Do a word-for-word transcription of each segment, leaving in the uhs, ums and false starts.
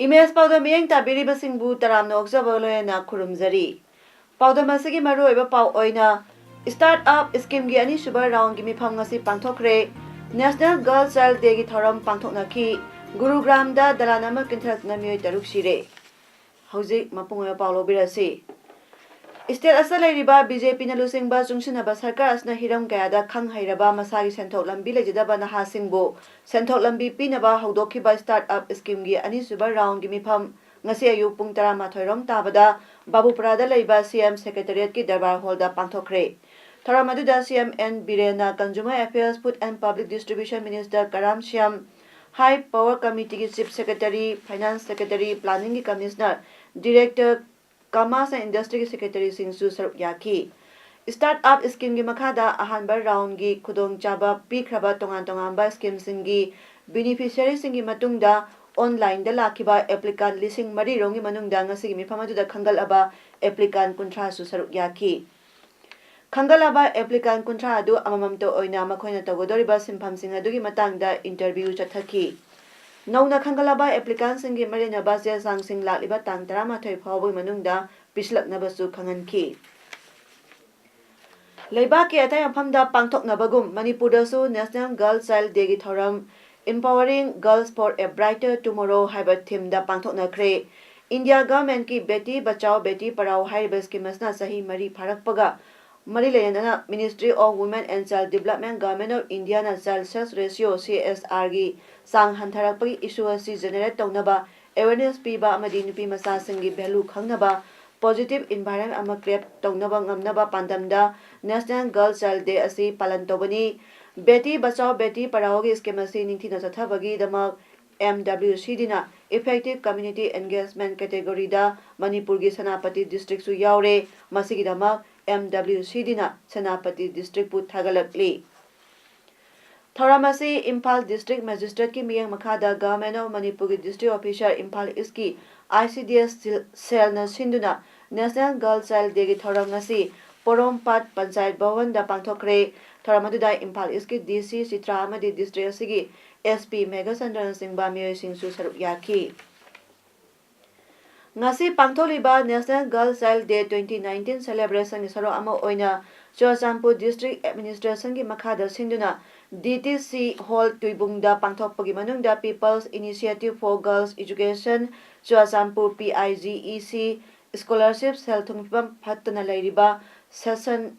Image ꯄꯥꯎꯗꯝ ꯃꯤꯠꯌꯦꯡ ꯇꯥꯕꯤꯔꯤꯕꯁꯤꯡꯕꯨ ꯇꯔꯥꯝꯅ ꯑꯣꯛꯆꯕ ꯂꯣꯏꯅꯅ ꯈꯨꯔꯨꯝꯖꯔꯤ꯫ ꯄꯥꯎꯗꯝ ꯑꯁꯤꯒꯤ ꯃꯔꯨꯑꯣꯏꯕ ꯄꯥꯎ ꯑꯣꯏꯅ, ꯁ꯭ꯇꯥꯔꯠ ꯑꯞ ꯁ꯭ꯀꯤꯝꯒꯤ ꯑꯅꯤꯁꯨꯕ ꯔꯥꯎꯟꯒꯤ ꯃꯤꯐꯝ ꯉꯁꯤ ꯄꯥꯡꯊꯣꯛꯈ꯭ꯔꯦ꯫ ꯅꯦꯁꯅꯦꯜ ꯒꯔꯜ ꯆꯥꯏꯜ ꯗꯦꯒꯤ ꯊꯧꯔꯝ ꯄꯥꯡꯊꯣꯛꯅꯈꯤ꯫ ꯒꯨꯔꯨꯒ꯭ꯔꯥꯝꯗ ꯗꯂꯥꯟ ꯑꯃ ꯀꯤꯟꯊꯔꯛꯇꯨꯅ ꯃꯤꯑꯣꯏ ꯇꯔꯨꯛ ꯁꯤꯔꯦ꯫ ꯍꯧꯖꯤꯛ ꯃꯄꯨꯡ ꯑꯣꯏꯕ ꯄꯥꯎ ꯂꯧꯕꯤꯔꯁꯤ꯫ ꯁ꯭ꯇꯦꯠ ꯑꯁꯤꯗ ꯂꯩꯔꯤꯕ ꯕꯤ ꯖꯦ ꯄꯤꯅ ꯂꯨꯆꯤꯡꯕ ꯆꯨꯡꯁꯤꯟꯅꯕ ꯁꯔꯀꯥꯔ ꯑꯁꯤꯅ ꯍꯤꯔꯝ ꯀꯌꯥꯗ ꯈꯪ ꯍꯩꯔꯕ ꯃꯁꯥꯒꯤ ꯁꯦꯟꯊꯣꯛ ꯂꯝꯕꯤ ꯂꯩꯖꯗꯕ ꯅꯍꯥꯁꯤꯡꯕꯨ ꯁꯦꯟꯊꯣꯛ ꯂꯝꯕꯤ ꯄꯤꯅꯕ ꯍꯧꯗꯣꯛꯈꯤꯕ ꯁ꯭ꯇꯥꯔꯠ ꯑꯞ ꯁ꯭ꯀꯤꯝꯒꯤ ꯑꯅꯤꯁꯨꯕ ꯔꯥꯎꯟꯒꯤ ꯃꯤꯐꯝ ꯉꯁꯤ ꯑꯌꯨꯛ ꯄꯨꯡ ꯇꯔꯥꯃꯥꯊꯣꯏ ꯔꯣꯝ ꯇꯥꯕꯗ ꯕꯥꯕꯨꯄꯨꯔꯥꯗ ꯂꯩꯕ ꯁꯤ ꯑꯦꯝ ꯁꯦꯀ꯭ꯔꯦꯇꯔꯤꯌꯦꯠꯀꯤ ꯗꯔꯕꯥꯔ ꯍꯣꯜꯗ ꯄꯥꯡꯊꯣꯛꯈ꯭ꯔꯦ꯫ ꯊꯧꯔꯝ ꯑꯗꯨꯗ ꯁꯤ ꯑꯦꯝ ꯑꯦꯟ ꯕꯤꯔꯦꯟꯅ, consumer affairs, food and public distribution minister Karam Shyam, high power ꯀꯃꯤꯇꯤꯒꯤ ꯆꯤꯐ ꯁꯦꯀ꯭ꯔꯦꯇꯔꯤ, ꯐꯥꯏꯅꯥꯟꯁ ꯁꯦꯀ꯭ꯔꯦꯇꯔꯤ, ꯄ꯭ꯂꯥꯅꯤꯡꯒꯤ ꯀꯃꯤꯁꯅꯔ, ꯗꯤꯔꯦꯛꯇꯔ, ꯀꯃꯔꯁ ꯑꯦꯟ ꯏꯟꯗꯁꯇ꯭ꯔꯤꯒꯤ ꯁꯦꯀ꯭ꯔꯦꯇꯔꯤꯁꯤꯡꯁꯨ ꯁꯔꯨꯛ ꯌꯥꯈꯤ꯫ ꯁ꯭ꯇꯥꯔꯠ ꯑꯞ ꯁ꯭ꯀꯤꯝꯒꯤ ꯃꯈꯥꯗ ꯑꯍꯥꯟꯕ ꯔꯥꯎꯟꯒꯤ ꯈꯨꯗꯣꯡꯆꯥꯕ ꯄꯤꯈ꯭ꯔꯕ ꯇꯣꯉꯥꯟ ꯇꯣꯉꯥꯟꯕ ꯁ꯭ꯀꯤꯝꯁꯤꯡꯒꯤ ꯕꯦꯅꯤꯐꯤꯁꯤꯌꯔꯤꯁꯤꯡꯒꯤ ꯃꯇꯨꯡꯗ ꯑꯣꯟꯂꯥꯏꯟꯗ ꯂꯥꯛꯈꯤꯕ ꯑꯦꯄ꯭ꯂꯤꯀꯥꯟ ꯂꯤꯁꯤꯡ ꯃꯔꯤ ꯔꯣꯝꯒꯤ ꯃꯅꯨꯡꯗ ꯉꯁꯤꯒꯤ ꯃꯤꯐꯝ ꯑꯗꯨꯗ ꯈꯟꯒꯠꯂꯕ ꯑꯦꯄ꯭ꯂꯤꯀꯥꯟ ꯀꯨꯟꯊ꯭ꯔꯥꯁꯨ ꯁꯔꯨꯛ ꯌꯥꯈꯤ꯫ ꯈꯟꯒꯠꯂꯕ ꯑꯦꯄ꯭ꯂꯤꯀꯥꯟ ꯀꯨꯟꯊ꯭ꯔꯥ ꯑꯗꯨ ꯑꯃꯃꯝꯇ ꯑꯣꯏꯅ ꯃꯈꯣꯏꯅ ꯇꯧꯒꯗꯧꯔꯤꯕ ꯁꯤꯟꯐꯝꯁꯤꯡ ꯑꯗꯨꯒꯤ ꯃꯇꯥꯡꯗ ꯏꯟꯇꯔꯚ꯭ꯌꯨ ꯆꯠꯊꯈꯤ꯫ ꯅꯧꯅ ꯈꯟꯒꯠꯂꯕ ꯑꯦꯄ꯭ꯂꯤꯀꯥꯟꯁꯤꯡꯒꯤ ꯃꯔꯤ ꯂꯩꯅꯕ ꯆꯦ ꯆꯥꯡꯁꯤꯡ ꯂꯥꯛꯂꯤꯕ ꯇꯥꯡ ꯇꯔꯥꯃꯥꯊꯣꯏ ꯐꯥꯎꯕꯒꯤ ꯃꯅꯨꯡꯗ ꯄꯤꯁꯤꯜꯂꯛꯅꯕꯁꯨ ꯈꯪꯍꯟꯈꯤ꯫ ꯂꯩꯕꯥꯛꯀꯤ ꯑꯇꯩ ꯃꯐꯝꯗ ꯄꯥꯡꯊꯣꯛꯅꯕꯒꯨꯝ ꯃꯅꯤꯄꯨꯔꯗꯁꯨ National Girl Child Dayꯒꯤ ꯊꯧꯔꯝ Empowering Girls for a Brighter Tomorrow ꯍꯥꯏꯕ ꯊꯤꯝꯗ ꯄꯥꯡꯊꯣꯛꯅꯈ꯭ꯔꯦ꯫ ꯏꯟꯗꯤꯌꯥ ꯒꯚꯔꯟꯃꯦꯟꯠꯀꯤ ꯕꯦꯇꯤ ꯕꯆꯥꯎ ꯕꯦꯇꯤ ꯄꯔꯥꯎ ꯍꯥꯏꯔꯤꯕ ꯁ꯭ꯀꯤꯝ ꯑꯁꯤꯅ ꯆꯍꯤ ꯃꯔꯤ ꯐꯥꯔꯛꯄꯒ ꯃꯔꯤ ꯂꯩꯅꯗꯅ Ministry of Women and Child Development, Government of Indiaꯅ Child Sex Ratio, C S Rꯒꯤ ꯆꯥꯡ ꯍꯟꯊꯔꯛꯄꯒꯤ ꯏꯁꯨ ꯑꯁꯤ ꯖꯦꯅꯦꯔꯦꯠ ꯇꯧꯅꯕ ꯑꯦꯋꯦꯔꯅꯦꯁ ꯄꯤꯕ ꯑꯃꯗꯤ ꯅꯨꯄꯤ ꯃꯆꯥꯁꯤꯡꯒꯤ ꯚꯦꯂꯨ ꯈꯪꯅꯕ, ꯄꯣꯖꯤꯇꯤꯚ ꯏꯟꯚꯥꯏꯔꯟꯃꯦꯟꯠ ꯑꯃ ꯀ꯭ꯔꯤꯌꯦꯠ ꯇꯧꯅꯕ ꯉꯝꯅꯕ ꯄꯥꯟꯗꯝꯗ National Girl Child Day ꯑꯁꯤ ꯄꯥꯂꯟ ꯇꯧꯕꯅꯤ꯫ ꯕꯦꯇꯤ ꯕꯆꯥꯎ ꯕꯦꯇꯤ ꯄꯔꯥꯎꯒꯤ ꯁ꯭ꯀꯤꯝ ꯑꯁꯤ ꯅꯤꯡꯊꯤꯅ ꯆꯠꯊꯕꯒꯤꯗꯃꯛ M W C Dꯅ Effective Community Engagement category ꯗ ꯃꯅꯤꯄꯨꯔꯒꯤ ꯁꯦꯅꯥꯄꯇꯤ district ꯁꯨ ꯌꯥꯎꯔꯦ꯫ ꯃꯁꯤꯒꯤꯗꯃꯛ M W C D ꯅ ꯁꯦꯅꯥꯄꯇꯤ district ꯄꯨ ꯊꯥꯒꯠꯂꯛꯂꯤ꯫ ꯊꯧꯔꯝ ꯑꯁꯤ ꯏꯝꯐꯥꯜ District Magistrate ꯀꯤ ꯃꯤꯠꯌꯦꯡ ꯃꯈꯥꯗ Government of ꯃꯅꯤꯄꯨꯔꯒꯤ District Officer ꯏꯝꯐꯥꯜ East ꯀꯤ I C D S cell ꯅ ꯁꯤꯟꯗꯨꯅ National Girl Child Day ꯒꯤ ꯊꯧꯔꯝ ꯉꯁꯤ ꯄꯣꯔꯣꯝꯄꯥꯠ ꯄꯟꯆꯥꯌꯠ ꯚꯋꯟꯗ ꯄꯥꯡꯊꯣꯛꯈ꯭ꯔꯦ꯫ ꯊꯧꯔꯝ ꯑꯗꯨꯗ ꯏꯝꯐꯥꯜ East ꯀꯤ D C ꯆꯤꯇ꯭ꯔꯥ ꯑꯃꯗꯤ district ꯑꯁꯤꯒꯤ S P ꯃꯦꯘꯆꯟꯗ꯭ꯔꯅꯆꯤꯡꯕ ꯃꯤꯑꯣꯏꯁꯤꯡꯁꯨ ꯁꯔꯨꯛ ꯌꯥꯈꯤ꯫ ꯉꯁꯤ ꯄꯥꯡꯊꯣꯛꯂꯤꯕ National Girl Child Day twenty nineteen celebration ꯒꯤ ꯁꯔꯨꯛ ꯑꯃ ꯑꯣꯏꯅ ꯆꯨꯔꯆꯥꯟꯄꯨꯔ District Administration ꯒꯤ ꯃꯈꯥꯗ ꯁꯤꯟꯗꯨꯅ D T C Hall ꯇꯨꯏꯕꯨꯡꯗ ꯄꯥꯡꯊꯣꯛꯄꯒꯤ ꯃꯅꯨꯡꯗ People's Initiative for Girls Education Churachandpur P I G E C scholarship ꯁꯦꯜ ꯊꯨꯝꯒꯤ ꯐꯤꯕꯝ ꯐꯠꯇꯅ ꯂꯩꯔꯤꯕ section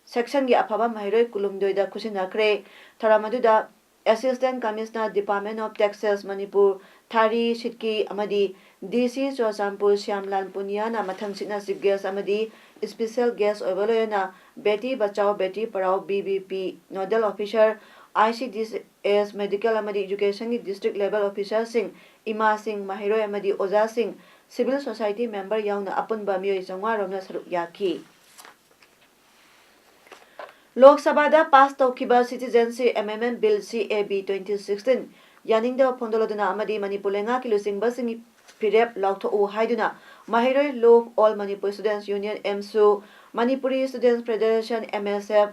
section ꯒꯤ ꯑꯐꯕ ꯃꯍꯩꯔꯣꯏ ꯀꯨꯟꯍꯨꯝꯗꯣꯏꯗ ꯈꯨꯠꯁꯤꯟꯅꯈ꯭ꯔꯦ꯫ ꯊꯧꯔꯝ ꯑꯗꯨꯗ Assistant Commissioner Department of Taxes Manipur ꯊꯥꯔꯤ ꯁꯤꯠꯀꯤ ꯑꯃꯗꯤ D C Churachandpur ꯁ꯭ꯌꯥꯝꯂꯥꯜ ꯄꯨꯅꯤꯌꯥꯅ ꯃꯊꯪꯁꯤꯠꯅ Chief Guest ꯑꯃꯗꯤ Special Guest ꯑꯣꯏꯕ ꯂꯣꯏꯅꯅ Beti Bachao Beti Padhao B B P Nodal Officer, I C D S Medical ꯑꯃꯗꯤ Education ꯒꯤ District Level Officer ꯁꯤꯡ, ꯏꯃꯥꯁꯤꯡ, ꯃꯍꯩꯔꯣꯏ ꯑꯃꯗꯤ ꯑꯣꯖꯥꯁꯤꯡ, civil society member ꯌꯥꯎꯅ ꯑꯄꯨꯟꯕ ꯃꯤꯑꯣꯏ ꯆꯥꯝꯃꯉꯥ ꯔꯣꯝꯅ ꯁꯔꯨꯛ ꯌꯥꯈꯤ꯫ ꯂꯣꯛ ꯁꯚꯥꯗ ꯄꯥꯁ ꯇꯧꯈꯤꯕ Citizenship Amendment Bill C A B twenty sixteen ꯌꯥꯅꯤꯡꯗꯕ ꯐꯣꯡꯗꯣꯛꯂꯗꯨꯅ ꯑꯃꯗꯤ ꯃꯅꯤꯄꯨꯔ ꯂꯩꯉꯥꯛꯀꯤ ꯂꯨꯆꯤꯡꯕꯁꯤꯡꯒꯤ ꯐꯤꯔꯦꯞ ꯂꯥꯎꯊꯣꯛꯎ ꯍꯥꯏꯗꯨꯅ ꯃꯍꯩꯔꯣꯏ ꯂꯣꯐ All Manipur Students Union, AMSU, Manipuri Students Federation, M S F,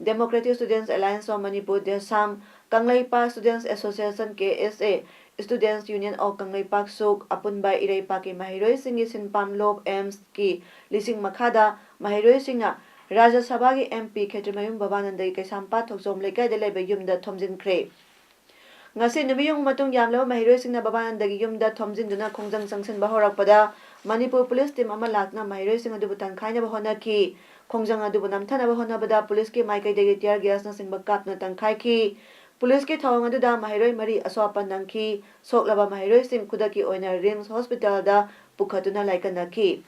Democratic Students Alliance of Manipur, DESAM, Kangleipak Students Association, K S A, Students Union of Kangleipak, ꯁꯨꯛ, ꯑꯄꯨꯟꯕ ꯏꯔꯩꯄꯥꯛꯀꯤ ꯃꯍꯩꯔꯣꯏꯁꯤꯡꯒꯤ ꯁꯤꯟꯄꯥꯝ ꯂꯣꯐ AMSU ꯀꯤ ꯂꯤꯁꯤꯡ ꯃꯈꯥꯗ ꯃꯍꯩꯔꯣꯏꯁꯤꯡꯅ ꯔꯥꯖ꯭ꯌ ꯁꯚꯥꯒꯤ M P ꯈꯦꯇ꯭ꯔꯤꯃꯌꯨꯝ ꯕꯕꯥꯅꯟꯗꯒꯤ ꯀꯩꯁꯥꯝꯄꯥꯠ ꯊꯣꯛꯆꯣꯝ ꯂꯩꯀꯥꯏꯗ ꯂꯩꯕ ꯌꯨꯝꯗ ꯊꯣꯝꯖꯤꯟꯈ꯭ꯔꯦ꯫ ꯉꯁꯤ ꯅꯨꯃꯤꯠ ꯌꯨꯡ ꯃꯇꯨꯡ ꯌꯥꯝꯂꯕ ꯃꯍꯩꯔꯣꯏꯁꯤꯡꯅ ꯕꯕꯥꯅꯟꯗꯒꯤ ꯌꯨꯝꯗ ꯊꯣꯝꯖꯤꯟꯗꯨꯅ ꯈꯣꯡꯖꯪ ꯆꯪꯁꯤꯟꯕ ꯍꯧꯔꯛꯄꯗ ꯃꯅꯤꯄꯨꯔ ꯄꯨꯂꯤꯁ ꯇꯤꯝ ꯑꯃ ꯂꯥꯛꯇꯨꯅ ꯃꯍꯩꯔꯣꯏꯁꯤꯡ ꯑꯗꯨꯕꯨ ꯇꯪꯈꯥꯏꯅꯕ ꯍꯣꯠꯅꯈꯤ꯫ ꯈꯣꯡꯖꯪ ꯑꯗꯨꯕꯨ ꯅꯝꯊꯅꯕ ꯍꯣꯠꯅꯕꯗ ꯄꯨꯂꯤꯁꯀꯤ ꯃꯥꯏꯀꯩꯗꯒꯤ tear gas ꯅꯆꯤꯡꯕ ꯀꯥꯞꯇꯨꯅ ꯇꯪꯈꯥꯏꯈꯤ꯫ ꯄꯨꯂꯤꯁꯀꯤ ꯊꯧꯑꯣꯡ ꯑꯗꯨꯗ ꯃꯍꯩꯔꯣꯏ ꯃꯔꯤ ꯑꯁꯣꯛ ꯑꯄꯟ ꯅꯪꯈꯤ꯫ ꯁꯣꯛꯂꯕ ꯃꯍꯩꯔꯣꯏꯁꯤꯡ ꯈꯨꯗꯛꯀꯤ ꯑꯣꯏꯅ RIMS hospital ꯗ ꯄꯨꯈꯠꯇꯨꯅ ꯂꯥꯏꯀꯠꯅꯈꯤ꯫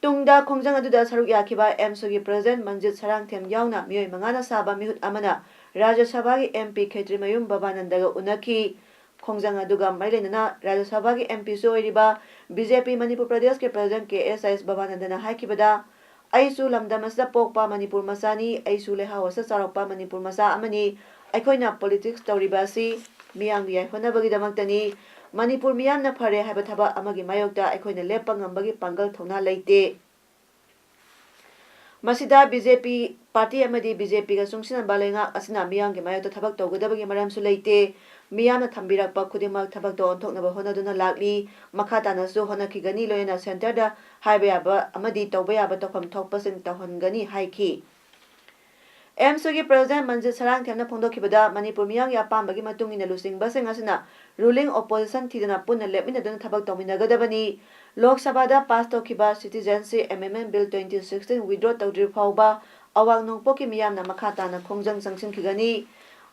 ꯇꯨꯡꯗ ꯈꯣꯡꯖꯪ ꯑꯗꯨꯗ ꯁꯔꯨꯛ ꯌꯥꯈꯤꯕ AMSU ꯒꯤ President ꯃꯟꯖꯤꯠ ꯁꯔꯥꯡꯊꯦꯝ ꯌꯥꯎꯅ ꯃꯤꯑꯣꯏ ꯃꯉꯥꯅ ꯁꯥꯕ ꯃꯤꯍꯨꯠ ꯑꯃꯅ ꯔꯥꯖ꯭ꯌ ꯁꯚꯥꯒꯤ M P ꯈꯦꯇ꯭ꯔꯤꯃꯌꯨꯝ ꯕꯕꯥꯅꯟꯗꯒ ꯎꯅꯈꯤ꯫ ꯈꯣꯡꯖꯪ ꯑꯗꯨꯒ ꯃꯔꯤ ꯂꯩꯅꯅ ꯔꯥꯖ꯭ꯌ ꯁꯚꯥꯒꯤ M Pꯁꯨ ꯑꯣꯏꯔꯤꯕ B J P ꯃꯅꯤꯄꯨꯔ ꯄ꯭ꯔꯗꯦꯁꯀꯤ President K S S ꯕꯕꯥꯅꯟꯗꯅ ꯍꯥꯏꯈꯤꯕꯗ, "ꯑꯩꯁꯨ ꯂꯝꯗꯝ ꯑꯁꯤꯗ ꯄꯣꯛꯄ ꯃꯅꯤꯄꯨꯔ ꯃꯆꯥꯅꯤ, ꯑꯩꯁꯨ ꯂꯩꯍꯥꯎ ꯑꯁꯤꯗ ꯆꯥꯎꯔꯛꯄ ꯃꯅꯤꯄꯨꯔ ꯃꯆꯥ ꯑꯃꯅꯤ꯫ ꯑꯩꯈꯣꯏꯅ politics ꯇꯧꯔꯤꯕ ꯑꯁꯤ ꯃꯤꯌꯥꯝꯒꯤ ꯌꯥꯏꯐꯅꯕꯒꯤꯗꯃꯛꯇꯅꯤ꯫ ꯃꯅꯤꯄꯨꯔ ꯃꯤꯌꯥꯝꯅ ꯐꯔꯦ ꯍꯥꯏꯕ ꯊꯕꯛ ꯑꯃꯒꯤ ꯃꯥꯌꯣꯛꯇ ꯑꯩꯈꯣꯏꯅ ꯂꯦꯞꯄ ꯉꯝꯕꯒꯤ ꯄꯥꯡꯒꯜ ꯊꯧꯅꯥ ꯂꯩꯇꯦ꯫ ꯃꯁꯤꯗ B J P party ꯑꯃꯗꯤ B J Pꯒ ꯆꯨꯡꯁꯤꯟꯅꯕ ꯂꯩꯉꯥꯛ ꯑꯁꯤꯅ ꯃꯤꯌꯥꯝꯒꯤ ꯃꯥꯌꯣꯛꯇ ꯊꯕꯛ ꯇꯧꯒꯗꯕꯒꯤ ꯃꯔꯝꯁꯨ ꯂꯩꯇꯦ꯫ ꯃꯤꯌꯥꯝꯅ ꯊꯝꯕꯤꯔꯛꯄ ꯈꯨꯗꯤꯡꯃꯛ ꯊꯕꯛꯇ ꯑꯣꯟꯊꯣꯛꯅꯕ ꯍꯣꯠꯅꯗꯨꯅ ꯂꯥꯛꯂꯤ꯫ ꯃꯈꯥ ꯇꯥꯅꯁꯨ ꯍꯣꯠꯅꯈꯤꯒꯅꯤ, ꯂꯣꯏꯅꯅ centreꯗ ꯍꯥꯏꯕ ꯌꯥꯕ ꯑꯃꯗꯤ ꯇꯧꯕ ꯌꯥꯕ ꯇꯧꯐꯝ ꯊꯣꯛꯄꯁꯤꯡ ꯇꯧꯍꯟꯒꯅꯤ" ꯍꯥꯏꯈꯤ꯫ AMSUꯒꯤ President ꯃꯟꯖꯤꯠ ꯁꯔꯥꯡꯊꯦꯝꯅ ꯐꯣꯡꯗꯣꯛꯈꯤꯕꯗ, ꯃꯅꯤꯄꯨꯔ ꯃꯤꯌꯥꯝꯒꯤ ꯑꯄꯥꯝꯕꯒꯤ ꯃꯇꯨꯡ ꯏꯟꯅ ꯂꯨꯆꯤꯡꯕꯁꯤꯡ ꯑꯁꯤꯅ ruling opposition ꯊꯤꯗꯅ ꯄꯨꯟꯅ ꯂꯦꯞꯃꯤꯟꯅꯗꯨꯅ ꯊꯕꯛ ꯇꯧꯃꯤꯟꯅꯒꯗꯕꯅꯤ꯫ ꯂꯣꯛ ꯁꯚꯥꯗ pass ꯇꯧꯈꯤꯕ Citizenship Amendment Bill twenty sixteen withdraw ꯇꯧꯗ꯭ꯔꯤ ꯐꯥꯎꯕ ꯑꯋꯥꯡ ꯅꯣꯡꯄꯣꯛꯀꯤ ꯃꯤꯌꯥꯝꯅ ꯃꯈꯥ ꯇꯥꯅ ꯈꯣꯡꯖꯪ ꯆꯪꯁꯤꯟꯈꯤꯒꯅꯤ꯫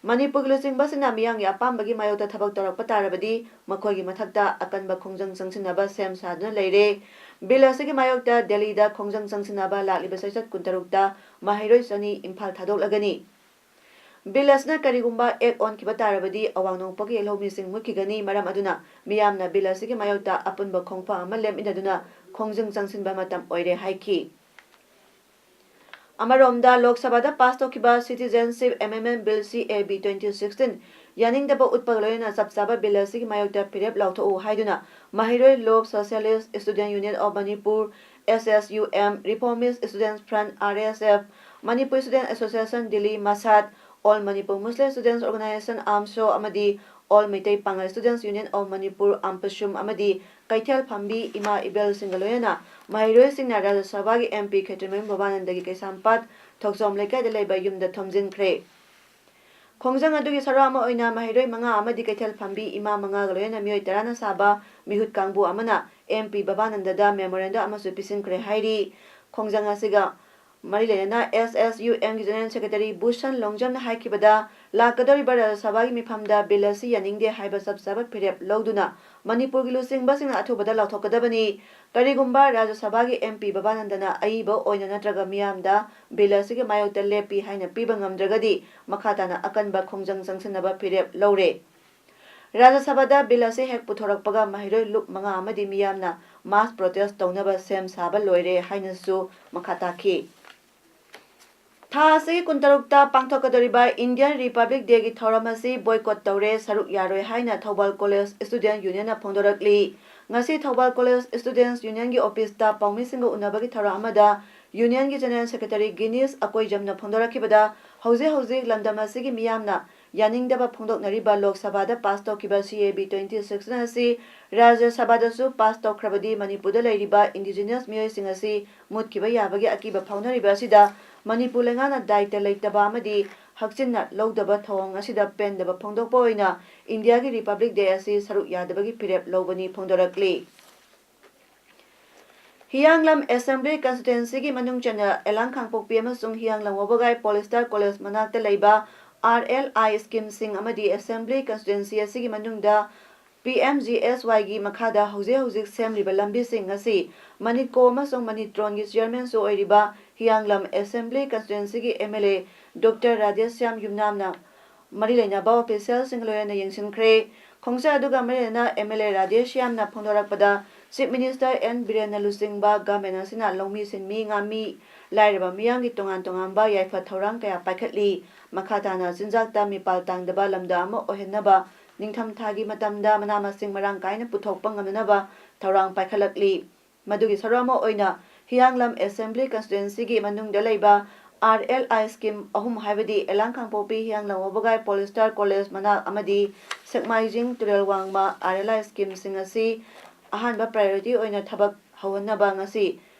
ꯃꯅꯤꯄꯨꯔꯒꯤ ꯂꯨꯆꯤꯡꯕꯁꯤꯡꯅ ꯃꯤꯌꯥꯝꯒꯤ ꯑꯄꯥꯝꯕꯒꯤ ꯃꯥꯌꯣꯛꯇ ꯊꯕꯛ ꯇꯧꯔꯛꯄ ꯇꯥꯔꯕꯗꯤ, ꯃꯈꯣꯏꯒꯤ ꯃꯊꯛꯇ ꯑꯀꯟꯕ ꯈꯣꯡꯖꯪ ꯆꯪꯁꯤꯟꯅꯕ ꯁꯦꯝ ꯁꯥꯗꯨꯅ ꯂꯩꯔꯦ꯫ Bill ꯑꯁꯤꯒꯤ ꯃꯥꯌꯣꯛꯇ ꯗꯦꯜꯂꯤꯗ ꯈꯣꯡꯖꯪ ꯆꯪꯁꯤꯟꯅꯕ ꯂꯥꯛꯂꯤꯕ ꯆꯩꯆꯠ ꯀꯨꯟꯇꯔꯨꯛꯇ ꯃꯍꯩꯔꯣꯏ ꯆꯅꯤ ꯏꯝꯐꯥꯜ ꯊꯥꯗꯣꯛꯂꯒꯅꯤ꯫ Bill ꯑꯁꯤꯅ ꯀꯔꯤꯒꯨꯝꯕ act ꯑꯣꯟꯈꯤꯕ ꯇꯥꯔꯕꯗꯤ, ꯑꯋꯥꯡ ꯅꯣꯡꯄꯣꯛꯀꯤ ꯂꯧꯃꯤꯁꯤꯡ ꯃꯨꯠꯈꯤꯒꯅꯤ꯫ ꯃꯔꯝ ꯑꯗꯨꯅ ꯃꯤꯌꯥꯝꯅ Bill ꯑꯁꯤꯒꯤ ꯃꯥꯌꯣꯛꯇ ꯑꯄꯨꯟꯕ ꯈꯣꯡꯐꯝ ꯑꯃ ꯂꯦꯞꯃꯤꯟꯅꯗꯨꯅ ꯈꯣꯡꯖꯪ ꯆꯪꯁꯤꯟꯕ ꯃꯇꯝ ꯑꯣꯏꯔꯦ ꯍꯥꯏꯈꯤ꯫ ꯑꯃꯔꯣꯝꯗ, ꯂꯣꯛ ꯁꯚꯥꯗ pass ꯇꯧꯈꯤꯕ Citizenship Amendment Bill, C A B, twenty sixteen ꯌꯥꯅꯤꯡꯗꯕ ꯎꯠꯄꯒ ꯂꯣꯏꯅꯅ ꯆꯞ ꯆꯥꯕ Bill ꯑꯁꯤꯒꯤ ꯃꯥꯌꯣꯛꯇ ꯐꯤꯔꯦꯞ ꯂꯥꯎꯊꯣꯛꯎ ꯍꯥꯏꯗꯨꯅ ꯃꯍꯩꯔꯣꯏ ꯂꯣꯛ Socialist Student Union of Manipur, S S U M, Reformist Students Front, R S F, Manipur Student Association Delhi, MASAD, All Manipur Muslim Students Organization, AMSU, ꯑꯃꯗꯤ All Meitei Pangal Students Union of Manipur, AMPSUM, ꯑꯃꯗꯤ ꯀꯩꯊꯦꯜ ꯐꯝꯕꯤ ꯏꯃꯥ ꯏꯕꯦꯜꯁꯤꯡꯒ ꯂꯣꯏꯅꯅ ꯃꯍꯩꯔꯣꯏꯁꯤꯡꯅ ꯔꯥꯖ꯭ꯌ ꯁꯚꯥꯒꯤ M P ꯈꯦꯇ꯭ꯔꯤꯃꯌꯨꯝ ꯕꯕꯥꯅꯟꯗꯒꯤ ꯀꯩꯁꯥꯝꯄꯥꯠ ꯊꯣꯛꯆꯣꯝ ꯂꯩꯀꯥꯏꯗ ꯂꯩꯕ ꯌꯨꯝꯗ ꯊꯣꯝꯖꯤꯟꯈ꯭ꯔꯦ꯫ ꯈꯣꯡꯖꯪ ꯑꯗꯨꯒꯤ ꯁꯔꯨꯛ ꯑꯃ ꯑꯣꯏꯅ ꯃꯍꯩꯔꯣꯏ ꯃꯉꯥ ꯑꯃꯗꯤ ꯀꯩꯊꯦꯜ ꯐꯝꯕꯤ ꯏꯃꯥ ꯃꯉꯥꯒ ꯂꯣꯏꯅꯅ ꯃꯤꯑꯣꯏ ꯇꯔꯥꯅ ꯁꯥꯕ ꯃꯤꯍꯨꯠ ꯀꯥꯡꯕꯨ ꯑꯃꯅ M P ꯕꯕꯥꯅꯟꯗꯗ memorandum ꯑꯃꯁꯨ ꯄꯤꯁꯤꯟꯈ꯭ꯔꯦ ꯍꯥꯏꯔꯤ꯫ ꯈꯣꯡꯖꯪ ꯑꯁꯤꯒ ꯃꯔꯤ ꯂꯩꯅꯅ S S U Mꯒꯤ General Secretary Bhushan ꯂꯣꯡꯖꯝꯅ ꯍꯥꯏꯈꯤꯕꯗ, ꯂꯥꯛꯀꯗꯧꯔꯤꯕ ꯔꯥꯖ꯭ꯌ ꯁꯚꯥꯒꯤ ꯃꯤꯐꯝꯗ Bill ꯑꯁꯤ ꯌꯥꯅꯤꯡꯗꯦ ꯍꯥꯏꯕ ꯆꯞ ꯆꯥꯕ ꯐꯤꯔꯦꯞ ꯂꯧꯗꯨꯅ ꯃꯅꯤꯄꯨꯔꯒꯤ ꯂꯨꯆꯤꯡꯕꯁꯤꯡꯅ ꯑꯊꯨꯕꯗ ꯂꯥꯎꯊꯣꯛꯀꯗꯕꯅꯤ꯫ ꯀꯔꯤꯒꯨꯝꯕ ꯔꯥꯖ꯭ꯌ ꯁꯚꯥꯒꯤ M P ꯕꯕꯥꯅꯟꯗꯅ ꯑꯏꯕ ꯑꯣꯏꯅ ꯅꯠꯇ꯭ꯔꯒ ꯃꯤꯌꯥꯝꯗ Bill ꯑꯁꯤꯒꯤ ꯃꯥꯌꯣꯛꯇ ꯂꯦꯞꯄꯤ ꯍꯥꯏꯅ ꯄꯤꯕ ꯉꯝꯗ꯭ꯔꯒꯗꯤ, ꯃꯈꯥ ꯇꯥꯅ ꯑꯀꯟꯕ ꯈꯣꯡꯖꯪ ꯆꯪꯁꯤꯟꯅꯕ ꯐꯤꯔꯦꯞ ꯂꯧꯔꯦ꯫ ꯔꯥꯖ꯭ꯌ ꯁꯚꯥꯗ ꯕꯤꯜ ꯑꯁꯤ ꯍꯦꯛ ꯄꯨꯊꯣꯔꯛꯄꯒ ꯃꯍꯩꯔꯣꯏ ꯂꯨꯞ ꯃꯉꯥ ꯑꯃꯗꯤ ꯃꯤꯌꯥꯝꯅ ꯃꯥꯁ ꯄ꯭ꯔꯣꯇꯦꯁ ꯇꯧꯅꯕ ꯁꯦꯝ ꯁꯥꯕ ꯂꯣꯏꯔꯦ ꯍꯥꯏꯅꯁꯨ ꯃꯈꯥ ꯇꯥꯈꯤ꯫ ꯊꯥ ꯑꯁꯤꯒꯤ ꯀꯨꯟꯇꯔꯨꯛꯇ ꯄꯥꯡꯊꯣꯛꯀꯗꯧꯔꯤꯕ ꯏꯟꯗꯤꯌꯟ ꯔꯤꯄꯕ꯭ꯂꯤꯛ ꯗꯦꯒꯤ ꯊꯧꯔꯝ ꯑꯁꯤ ꯕꯣꯏꯀꯣꯠ ꯇꯧꯔꯦ, ꯁꯔꯨꯛ ꯌꯥꯔꯣꯏ ꯍꯥꯏꯅ ꯊꯧꯕꯥꯜ ꯀꯣꯂꯦꯖ ꯁ꯭ꯇꯨꯗꯦꯟꯠ ꯌꯨꯅꯤꯌꯟꯅ ꯐꯣꯡꯗꯣꯔꯛꯂꯤ꯫ ꯉꯁꯤ ꯊꯧꯕꯥꯜ ꯀꯣꯂꯦꯖ ꯁ꯭ꯇꯨꯗꯦꯟꯠꯁ ꯌꯨꯅꯤꯌꯟꯒꯤ ꯑꯣꯐꯤꯁꯇ ꯄꯥꯎꯃꯤꯁꯤꯡꯒ ꯎꯅꯕꯒꯤ ꯊꯧꯔꯝ ꯑꯃꯗ ꯌꯨꯅꯤꯌꯟꯒꯤ ꯖꯦꯅꯔꯦꯜ ꯁꯦꯀ꯭ꯔꯦꯇꯔꯤ ꯒꯤꯅꯤꯁ ꯑꯀꯣꯏꯖꯝꯅ ꯐꯣꯡꯗꯣꯔꯛꯈꯤꯕꯗ, ꯍꯧꯖꯤꯛ ꯍꯧꯖꯤꯛ ꯂꯝꯗꯝ ꯑꯁꯤꯒꯤ ꯃꯤꯌꯥꯝꯅ ꯌꯥꯅꯤꯡꯗꯕ ꯐꯣꯡꯗꯣꯛꯅꯔꯤꯕ ꯂꯣꯛ ꯁꯚꯥꯗ ꯄꯥꯁ ꯇꯧꯈꯤꯕ ꯁꯤ ꯑꯦ ꯕꯤ ꯇ꯭ꯋꯦꯟꯇꯤ ꯁꯤꯛꯁ ꯑꯁꯤ ꯔꯥꯖ꯭ꯌ ꯁꯚꯥꯗꯁꯨ ꯄꯥꯁ ꯇꯧꯈ꯭ꯔꯕꯗꯤ ꯃꯅꯤꯄꯨꯔꯗ ꯂꯩꯔꯤꯕ ꯏꯟꯗꯤꯖꯤꯅꯁ ꯃꯤꯑꯣꯏꯁꯤꯡ ꯑꯁꯤ ꯃꯨꯠꯈꯤꯕ ꯌꯥꯕꯒꯤ ꯑꯀꯤꯕ ꯐꯥꯎꯅꯔꯤꯕ ꯑꯁꯤꯗ ꯃꯅꯤꯄꯨꯔ ꯂꯩꯉꯥꯛꯅ ꯗꯥꯏꯇ ꯂꯩꯇꯕ ꯑꯃꯗꯤ ꯍꯛꯆꯤꯟꯅ ꯂꯧꯗꯕ ꯊꯧꯑꯣꯡ ꯑꯁꯤꯗ ꯄꯦꯟꯗꯕ ꯐꯣꯡꯗꯣꯛꯄ ꯑꯣꯏꯅ ꯏꯟꯗꯤꯌꯥꯒꯤ ꯔꯤꯄꯕ꯭ꯂꯤꯛ ꯗꯦ ꯑꯁꯤ ꯁꯔꯨꯛ ꯌꯥꯗꯕꯒꯤ ꯐꯤꯔꯦꯞ ꯂꯧꯕꯅꯤ ꯐꯣꯡꯗꯣꯔꯛꯂꯤ꯫ ꯍꯤꯌꯥꯡꯂꯝ ꯑꯦꯁꯦꯝꯕ꯭ꯂꯤ ꯀꯟꯁꯇꯤꯇ꯭ꯋꯦꯟꯁꯤꯒꯤ ꯃꯅꯨꯡ ꯆꯟꯅ ꯑꯦꯂꯥꯡ ꯈꯥꯡꯄꯣꯛꯄꯤ ꯑꯃꯁꯨꯡ ꯍꯤꯌꯥꯡꯂꯝ ꯋꯥꯕꯒꯥꯏ ꯄꯣꯂꯤꯁꯇꯥꯔ ꯀꯣꯂꯦꯖ ꯃꯅꯥꯛꯇ ꯂꯩꯕ ꯑꯥꯔ ꯑꯦꯜ ꯑꯥꯏ ꯁ꯭ꯀꯤꯝꯁꯤꯡ ꯑꯃꯗꯤ ꯑꯦꯁꯦꯝꯕ꯭ꯂꯤ ꯀꯟꯁꯇꯤꯇ꯭ꯋꯦꯟꯁꯤ ꯑꯁꯤꯒꯤ ꯃꯅꯨꯡꯗ ꯄꯤ ꯑꯦꯝ ꯖꯤ ꯑꯦꯁ ꯋꯥꯏꯒꯤ ꯃꯈꯥꯗ ꯍꯧꯖꯤꯛ ꯍꯧꯖꯤꯛ ꯁꯦꯝꯂꯤꯕ ꯂꯝꯕꯤꯁꯤꯡ ꯑꯁꯤ ꯃꯅꯤꯠꯀꯣ ꯑꯃꯁꯨꯡ ꯃꯅꯤꯠꯇ꯭ꯔꯣꯟꯒꯤ ꯆꯤꯌꯔꯃꯦꯟꯁꯨ ꯑꯣꯏꯔꯤꯕ ꯍꯤꯌꯥꯡꯂꯝ ꯑꯦꯁꯦꯝꯕ꯭ꯂꯤ ꯀꯟꯁꯇꯤꯇ꯭ꯋꯦꯟꯁꯤꯒꯤ M L A doctor Radheshyam ꯌꯨꯝꯅꯥꯝꯅ ꯃꯔꯤ ꯂꯩꯅꯕ ꯑꯣꯐꯤꯁꯤꯌꯦꯜꯁꯤꯡꯒ ꯂꯣꯏꯅꯅ ꯌꯦꯡꯁꯤꯟꯈ꯭ꯔꯦ꯫ ꯈꯣꯡꯆꯠ ꯑꯗꯨꯒ ꯃꯔꯤ ꯂꯩꯅꯅ ꯑꯦꯝ ꯑꯦꯜ ꯑꯦ ꯔꯥꯙꯦꯁ꯭ꯌꯥꯝꯅ ꯐꯣꯡꯗꯣꯔꯛꯄꯗ, ꯆꯤꯐ ꯃꯤꯅꯤꯁꯇꯔ ꯑꯦꯟ ꯕꯤꯔꯦꯟꯅ ꯂꯨꯆꯤꯡꯕ ꯒꯃꯦꯟ ꯑꯁꯤꯅ ꯂꯧꯃꯤ ꯁꯤꯟꯃꯤ, ꯉꯥꯃꯤ, ꯂꯥꯏꯔꯕ ꯃꯤꯌꯥꯝꯒꯤ ꯇꯣꯉꯥꯟ ꯇꯣꯉꯥꯟꯕ ꯌꯥꯏꯐ ꯊꯧꯔꯥꯡ ꯀꯌꯥ ꯄꯥꯏꯈꯠꯂꯤ꯫ ꯃꯈꯥ ꯇꯥꯅ ꯆꯤꯟꯖꯥꯛꯇ ꯃꯤꯄꯥꯜ ꯇꯥꯡꯗꯕ ꯂꯝꯗꯝ ꯑꯃ ꯑꯣꯏꯍꯟꯅꯕ ꯅꯤꯡꯊꯝꯊꯥꯒꯤ ꯃꯇꯝꯗ ꯃꯅꯥ ꯃꯁꯤꯡ ꯃꯔꯥꯡ ꯀꯥꯏꯅ ꯄꯨꯊꯣꯛꯄ ꯉꯝꯅꯅꯕ ꯊꯧꯔꯥꯡ ꯄꯥꯏꯈꯠꯂꯛꯂꯤ꯫ ꯃꯗꯨꯒꯤ ꯁꯔꯨꯛ ꯑꯃ ꯑꯣꯏꯅ ꯍꯤꯌꯥꯡꯂꯝ ꯑꯦꯁꯦꯝꯕ꯭ꯂꯤ ꯀꯟꯁꯇꯤꯇ꯭ꯋꯦꯟꯁꯤꯒꯤ ꯃꯅꯨꯡꯗ ꯂꯩꯕ ꯑꯥꯔ ꯑꯦꯜ ꯑꯥꯏ ꯁ꯭ꯀꯤꯝ ꯑꯍꯨꯝ, ꯍꯥꯏꯕꯗꯤ ꯑꯦꯂꯥꯡ ꯀꯥꯡꯄꯣꯛꯄꯤ, ꯍꯤꯌꯥꯡꯂꯝ ꯋꯥꯕꯒꯥꯏ ꯄꯣꯂꯤꯁꯇꯥꯔ ꯀꯣꯂꯦꯖ ꯃꯅꯥꯛ ꯑꯃꯗꯤ ꯁꯦꯛꯃꯥꯏꯖꯤꯡ ꯇꯨꯔꯦꯜ ꯋꯥꯡꯃ ꯑꯥꯔ ꯑꯦꯜ ꯑꯥꯏ ꯁ꯭ꯀꯤꯝꯁꯤꯡ ꯑꯁꯤ ꯑꯍꯥꯟꯕ ꯄ꯭ꯔꯥꯏꯌꯣꯔꯤꯇꯤ ꯑꯣꯏꯅ ꯊꯕꯛ ꯍꯧꯍꯟꯅꯕ ꯉꯁꯤ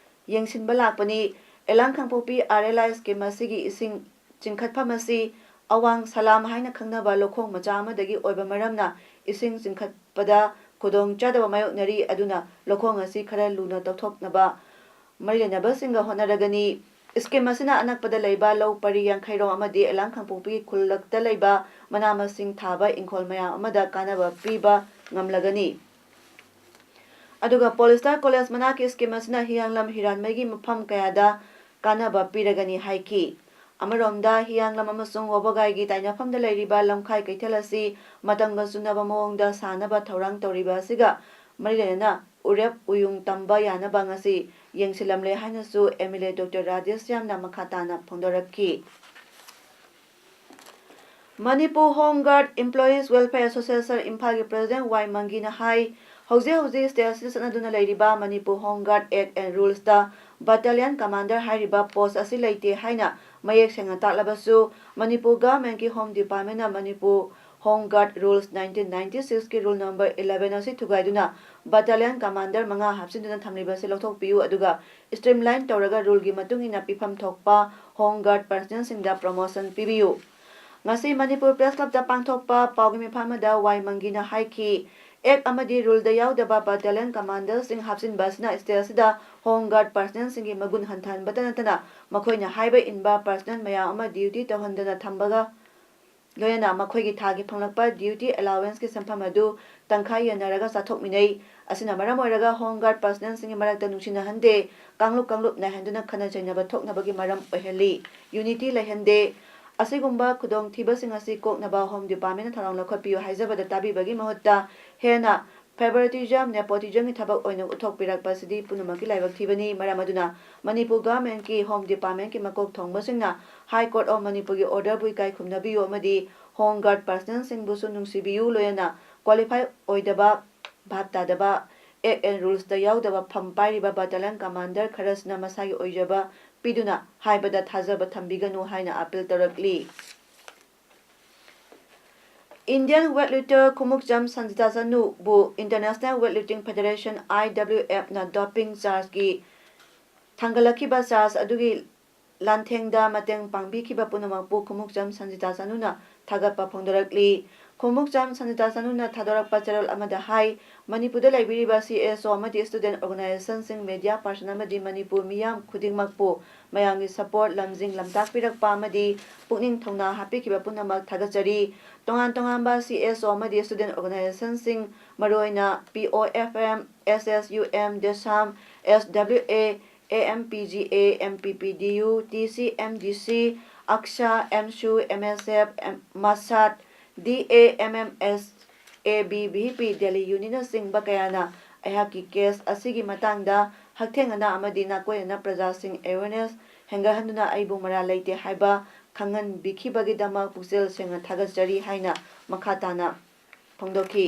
ꯌꯦꯡꯁꯤꯟꯕ ꯂꯥꯛꯄꯅꯤ꯫ ꯑꯦꯂꯥꯡ ꯀꯥꯡꯄꯣꯛꯄꯤ ꯑꯥꯔ ꯑꯦꯜ ꯑꯥꯏ ꯁ꯭ꯀꯤꯝ ꯑꯁꯤꯒꯤ ꯏꯁꯤꯡ ꯆꯤꯡꯈꯠꯐꯝ ꯑꯁꯤ ꯑꯋꯥꯡ ꯁꯂꯥꯝ ꯍꯥꯏꯅ ꯈꯪꯅꯕ ꯂꯧꯈꯣꯡ ꯃꯆꯥ ꯑꯃꯗꯒꯤ ꯑꯣꯏꯕ ꯃꯔꯝꯅ ꯏꯁꯤꯡ ꯆꯤꯡꯈꯠꯄꯗ ꯈꯨꯗꯣꯡ ꯆꯥꯗꯕ ꯃꯥꯌꯣꯛꯅꯔꯤ꯫ ꯑꯗꯨꯅ ꯂꯧꯈꯣꯡ ꯑꯁꯤ ꯈꯔ ꯂꯨꯅ ꯇꯧꯊꯣꯛꯅꯕ ꯃꯔꯤ ꯂꯩꯅꯕꯁꯤꯡꯒ ꯍꯣꯠꯅꯔꯒꯅꯤ꯫ ꯁ꯭ꯀꯤꯝ ꯑꯁꯤꯅ ꯑꯅꯛꯄꯗ ꯂꯩꯕ ꯂꯧ ꯄꯔꯤ ꯌꯥꯡꯈꯩꯔꯣꯝ ꯑꯃꯗꯤ ꯑꯦꯂꯥꯡ ꯀꯥꯡꯄꯣꯛꯄꯤ ꯈꯨꯜꯂꯛꯇ ꯂꯩꯕ ꯃꯅꯥ ꯃꯁꯤꯡ ꯊꯥꯕ ꯏꯪꯈꯣꯜ ꯃꯌꯥꯝ ꯑꯃꯗ ꯀꯥꯟꯅꯕ ꯄꯤꯕ ꯉꯝꯂꯒꯅꯤ꯫ ꯑꯗꯨꯒ ꯄꯣꯂꯤꯁꯇꯥꯔ ꯀꯣꯂꯦꯖ ꯃꯅꯥꯛꯀꯤ ꯁ꯭ꯀꯤꯝ ꯑꯁꯤꯅ ꯍꯤꯌꯥꯡꯂꯝ ꯍꯤꯔꯥꯟꯃꯩꯒꯤ ꯃꯐꯝ ꯀꯌꯥꯗ ꯀꯥꯟꯅꯕ ꯄꯤꯔꯒꯅꯤ ꯍꯥꯏꯈꯤ꯫ ꯑꯃꯔꯣꯝꯗ, ꯍꯤꯌꯥꯡꯂꯝ ꯑꯃꯁꯨꯡ ꯋꯥꯕꯒꯥꯏꯒꯤ ꯇꯥꯏꯅꯐꯝꯗ ꯂꯩꯔꯤꯕ ꯂꯝꯈꯥꯏ ꯀꯩꯊꯦꯜ ꯑꯁꯤ ꯃꯇꯝꯒ ꯆꯨꯅꯕ ꯃꯑꯣꯡꯗ ꯁꯥꯅꯕ ꯊꯧꯔꯥꯡ ꯇꯧꯔꯤꯕ ꯑꯁꯤꯒ ꯃꯔꯤ ꯂꯩꯅꯅ ꯎꯔꯦꯞ ꯎꯌꯨꯡ ꯇꯝꯕ ꯌꯥꯅꯕ ꯉꯁꯤ ꯌꯦꯡꯁꯤꯜꯂꯝꯂꯦ ꯍꯥꯏꯅꯁꯨ ꯑꯦꯝ ꯑꯦꯜ ꯑꯦ ꯗꯣꯛꯇꯔ ꯔꯥꯙꯦꯁ꯭ꯌꯥꯝꯅ ꯃꯈꯥ ꯇꯥꯅ ꯐꯣꯡꯗꯣꯔꯛꯈꯤ꯫ Manipur home guard employees welfare association ꯏꯝꯐꯥꯜꯒꯤ ꯄ꯭ꯔꯁꯤꯗꯦꯟꯠ ꯋꯥꯏ ꯃꯪꯒꯤꯅ ꯍꯥꯏ, ꯍꯧꯖꯤꯛ ꯍꯧꯖꯤꯛ ꯁ꯭ꯇꯦꯠ ꯑꯁꯤꯗ ꯆꯠꯅꯗꯨꯅ ꯂꯩꯔꯤꯕ Manipur home guard act and ꯔꯨꯜꯁꯇ ꯕꯠꯇꯥꯂꯤꯌꯟ ꯀꯃꯥꯟꯗꯔ ꯍꯥꯏꯔꯤꯕ ꯄꯣꯁ ꯑꯁꯤ ꯂꯩꯇꯦ ꯍꯥꯏꯅ ꯃꯌꯦꯛ ꯁꯦꯡꯅ ꯇꯥꯛꯂꯕꯁꯨ, ꯃꯅꯤꯄꯨꯔ ꯒꯚꯔꯟꯃꯦꯟꯠꯀꯤ ꯍꯣꯝ ꯗꯤꯄꯥꯔꯠꯃꯦꯟꯠꯅ Manipur home guard rules nineteen ninety ꯁꯤꯛꯁꯀꯤ ꯔꯨꯜ ꯅꯝꯕꯔ ꯏꯂꯦꯚꯦꯟ ꯑꯁꯤ ꯊꯨꯒꯥꯏꯗꯨꯅ ꯕꯠꯇꯥꯂꯤꯌꯟ ꯀꯃꯥꯟꯗꯔ ꯃꯉꯥ ꯍꯥꯞꯆꯤꯟꯗꯨꯅ ꯊꯝꯂꯤꯕꯁꯤ ꯂꯧꯊꯣꯛꯄꯤꯌꯨ, ꯑꯗꯨꯒ ꯁ꯭ꯇ꯭ꯔꯤꯝꯂꯥꯏꯟ ꯇꯧꯔꯒ ꯔꯨꯜꯒꯤ ꯃꯇꯨꯡ ꯏꯟꯅ ꯄꯤꯐꯝ ꯊꯣꯛꯄ ꯍꯣꯝ ꯒꯥꯔꯗ ꯄꯔꯁꯅꯦꯜꯁꯤꯡꯗ ꯄ꯭ꯔꯃꯣꯁꯟ ꯄꯤꯕꯤꯌꯨ꯫ ꯉꯁꯤ ꯃꯅꯤꯄꯨꯔ ꯄ꯭ꯔꯦꯁ ꯀ꯭ꯂꯕꯇ ꯄꯥꯡꯊꯣꯛꯄ ꯄꯥꯎꯒꯤ ꯃꯤꯐꯝ ꯑꯃꯗ ꯋꯥꯏ ꯃꯪꯒꯤꯅ ꯍꯥꯏꯈꯤ, ꯑꯦꯛꯠ ꯑꯃꯗꯤ ꯔꯨꯜꯗ ꯌꯥꯎꯗꯕ ꯕꯠꯇꯥꯂꯤꯌꯟ ꯀꯃꯥꯟꯗꯔꯁꯤꯡ ꯍꯥꯞꯆꯤꯟꯕ ꯑꯁꯤꯅ ꯁ꯭ꯇꯦꯠ ꯑꯁꯤꯗ ꯍꯣꯝ ꯒꯥꯔꯗ ꯄꯔꯁꯅꯦꯜꯁꯤꯡꯒꯤ ꯃꯒꯨꯟ ꯍꯟꯊꯍꯟꯕꯇ ꯅꯠꯇꯅ ꯃꯈꯣꯏꯅ ꯍꯥꯏꯕ ꯏꯟꯕ ꯄꯔꯁꯅꯦꯜ ꯃꯌꯥꯝ ꯑꯃ ꯗ꯭ꯌꯨꯇꯤ ꯇꯧꯍꯟꯗꯅ ꯊꯝꯕꯒ ꯂꯣꯏꯅꯅ ꯃꯈꯣꯏꯒꯤ ꯊꯥꯒꯤ ꯐꯪꯂꯛꯄ ꯗ꯭ꯌꯨꯇꯤ ꯑꯦꯂꯥꯋꯦꯟꯁꯀꯤ ꯁꯦꯟꯐꯝ ꯑꯗꯨ ꯇꯪꯈꯥꯏ ꯌꯦꯟꯅꯔꯒ ꯆꯥꯊꯣꯛꯃꯤꯟꯅꯩ꯫ ꯑꯁꯤꯅ ꯃꯔꯝ ꯑꯣꯏꯔꯒ ꯍꯣꯝ ꯒꯥꯔꯗ ꯄꯔꯁꯅꯦꯜꯁꯤꯡꯒꯤ ꯃꯔꯛꯇ ꯅꯨꯡꯁꯤꯅꯍꯟꯗꯦ, ꯀꯥꯡꯂꯨꯞ ꯀꯥꯡꯂꯨꯞ ꯅꯥꯏꯍꯟꯗꯨꯅ ꯈꯠꯅ ꯆꯩꯅꯕ ꯊꯣꯛꯅꯕꯒꯤ ꯃꯔꯝ ꯑꯣꯏꯍꯜꯂꯤ, ꯌꯨꯅꯤꯇꯤ ꯂꯩꯍꯟꯗꯦ꯫ ꯑꯁꯤꯒꯨꯝꯕ ꯈꯨꯗꯣꯡꯊꯤꯕꯁꯤꯡ ꯑꯁꯤ ꯀꯣꯛꯅꯕ ꯍꯣꯝ ꯗꯤꯄꯥꯔꯠꯃꯦꯟꯠꯅ ꯊꯧꯔꯥꯡ ꯂꯧꯈꯠꯄꯤꯌꯨ ꯍꯥꯏꯖꯕꯗ ꯇꯥꯕꯤꯕꯒꯤ ꯃꯍꯨꯠꯇ ꯍꯦꯟꯅ ꯐꯦꯚꯔꯇꯤꯖꯝ, ꯅꯦꯄꯣꯇꯤꯖꯝꯒꯤ ꯊꯕꯛ ꯑꯣꯏꯅ ꯎꯠꯊꯣꯛꯄꯤꯔꯛꯄ ꯑꯁꯤꯗꯤ ꯄꯨꯝꯅꯃꯛꯀꯤ ꯂꯥꯏꯕꯛ ꯊꯤꯕꯅꯤ꯫ ꯃꯔꯝ ꯑꯗꯨꯅ ꯃꯅꯤꯄꯨꯔ ꯒꯚꯔꯟꯃꯦꯟꯠꯀꯤ ꯍꯣꯝ ꯗꯤꯄꯥꯔꯠꯃꯦꯟꯠꯀꯤ ꯃꯀꯣꯛ ꯊꯣꯡꯕꯁꯤꯡꯅ ꯍꯥꯏ ꯀꯣꯔꯠ ꯑꯣꯐ ꯃꯅꯤꯄꯨꯔꯒꯤ ꯑꯣꯔꯗꯔꯕꯨ ꯏꯀꯥꯏ ꯈꯨꯝꯅꯕꯤꯌꯨ ꯑꯃꯗꯤ ꯍꯣꯝ ꯒꯥꯔꯗ ꯄꯔꯁꯅꯦꯜꯁꯤꯡꯕꯨꯁꯨ ꯅꯨꯡꯁꯤꯕꯤꯌꯨ, ꯂꯣꯏꯅꯅ ꯀ꯭ꯋꯥꯂꯤꯐꯥꯏ ꯑꯣꯏꯗꯕ, ꯚꯥꯞ ꯇꯥꯗꯕ, ꯑꯦꯛꯠ ꯑꯦꯟ ꯔꯨꯜꯁꯇ ꯌꯥꯎꯗꯕ ꯐꯝ ꯄꯥꯏꯔꯤꯕ ꯕꯠꯇꯥꯂꯤꯌꯟ ꯀꯃꯥꯟꯗꯔ ꯈꯔꯁꯤꯅ ꯃꯁꯥꯒꯤ ꯑꯣꯏꯖꯕ ꯄꯤꯗꯨꯅ ꯍꯥꯏꯕꯗ ꯊꯥꯖꯕ ꯊꯝꯕꯤꯒꯅꯨ ꯍꯥꯏꯅ ꯑꯥꯄꯤꯜ ꯇꯧꯔꯛꯂꯤ꯫ Indian weightlifter Khumukcham Sanjita ꯆꯅꯨꯕꯨ international weightlifting federation, I W ꯑꯦꯐꯅ ꯗꯣꯄꯤꯡ ꯆꯥꯔꯖꯀꯤ ꯊꯥꯡꯒꯠꯂꯛꯈꯤꯕ ꯆꯥꯔꯖ ꯑꯗꯨꯒꯤ ꯂꯥꯟꯊꯦꯡꯗ ꯃꯇꯦꯡ ꯄꯥꯡꯕꯤꯈꯤꯕ ꯄꯨꯝꯅꯃꯛꯄꯨ ꯈꯨꯃꯨꯛꯆꯝ ꯁꯟꯖꯤꯇꯥ ꯆꯅꯨꯅ ꯊꯥꯒꯠꯄ ꯐꯣꯡꯗꯣꯔꯛꯂꯤ꯫ ꯈꯨꯃꯨꯛꯆꯝ ꯁꯟꯖꯤꯇꯥ ꯆꯅꯨꯅ ꯊꯥꯗꯣꯔꯛꯄ ꯆꯦꯔꯣꯜ ꯑꯃꯗ ꯍꯥꯏ, ꯃꯅꯤꯄꯨꯔꯗ ꯂꯩꯕꯤꯔꯤꯕ ꯁꯤ ꯑꯦꯁ ꯑꯣ ꯑꯃꯗꯤ ꯁ꯭ꯇꯨꯗꯦꯟꯠ ꯑꯣꯔꯒꯅꯥꯏꯖꯦꯁꯟꯁꯤꯡ, ꯃꯦꯗꯤꯌꯥ ꯄꯥꯔꯁꯟ ꯑꯃꯗꯤ ꯃꯅꯤꯄꯨꯔ ꯃꯤꯌꯥꯝ ꯈꯨꯗꯤꯡꯃꯛꯄꯨ ꯃꯌꯥꯝꯒꯤ ꯁꯄꯣꯔꯠ, ꯂꯝꯖꯤꯡ ꯂꯝꯇꯥꯛꯄꯤꯔꯛꯄ ꯑꯃꯗꯤ ꯄꯨꯛꯅꯤꯡ ꯊꯧꯅꯥ ꯍꯥꯞꯄꯤꯈꯤꯕ ꯄꯨꯝꯅꯃꯛ ꯊꯥꯒꯠꯆꯔꯤ꯫ ꯇꯣꯉꯥꯟ ꯇꯣꯉꯥꯟꯕ ꯁꯤ ꯑꯦꯁ ꯑꯣ ꯑꯃꯗꯤ ꯁ꯭ꯇꯨꯗꯦꯟꯠ ꯑꯣꯔꯒꯅꯥꯏꯖꯦꯁꯟꯁꯤꯡ, ꯃꯔꯨꯑꯣꯏꯅ P O F M, S S U M, DESAM, S W A, A M P G A, M P P D U, T C M G C, AKSA, AMSU, M S F, M-, ꯃꯁꯥꯠ, D A M M S, A B V P, Delhi ꯌꯨꯅꯤꯌꯟꯅꯆꯤꯡꯕ ꯀꯌꯥꯅ ꯑꯩꯍꯥꯛꯀꯤ case ꯑꯁꯤꯒꯤ ꯃꯇꯥꯡꯗ ꯍꯛꯊꯦꯡꯅꯅ ꯑꯃꯗꯤ ꯅꯥꯀꯣꯏꯅꯅ ꯄ꯭ꯔꯖꯥꯁꯤꯡ awareness ꯍꯦꯟꯒꯠꯍꯟꯗꯨꯅ ꯑꯩꯕꯨ ꯃꯔꯥꯜ ꯂꯩꯇꯦ ꯍꯥꯏꯕ ꯈꯪꯍꯟꯕꯤꯈꯤꯕꯒꯤꯗꯃꯛ ꯄꯨꯛꯆꯦꯜ ꯁꯦꯡꯅ ꯊꯥꯒꯠꯆꯔꯤ ꯍꯥꯏꯅ ꯃꯈꯥ ꯇꯥꯅ ꯐꯣꯡꯗꯣꯛꯈꯤ꯫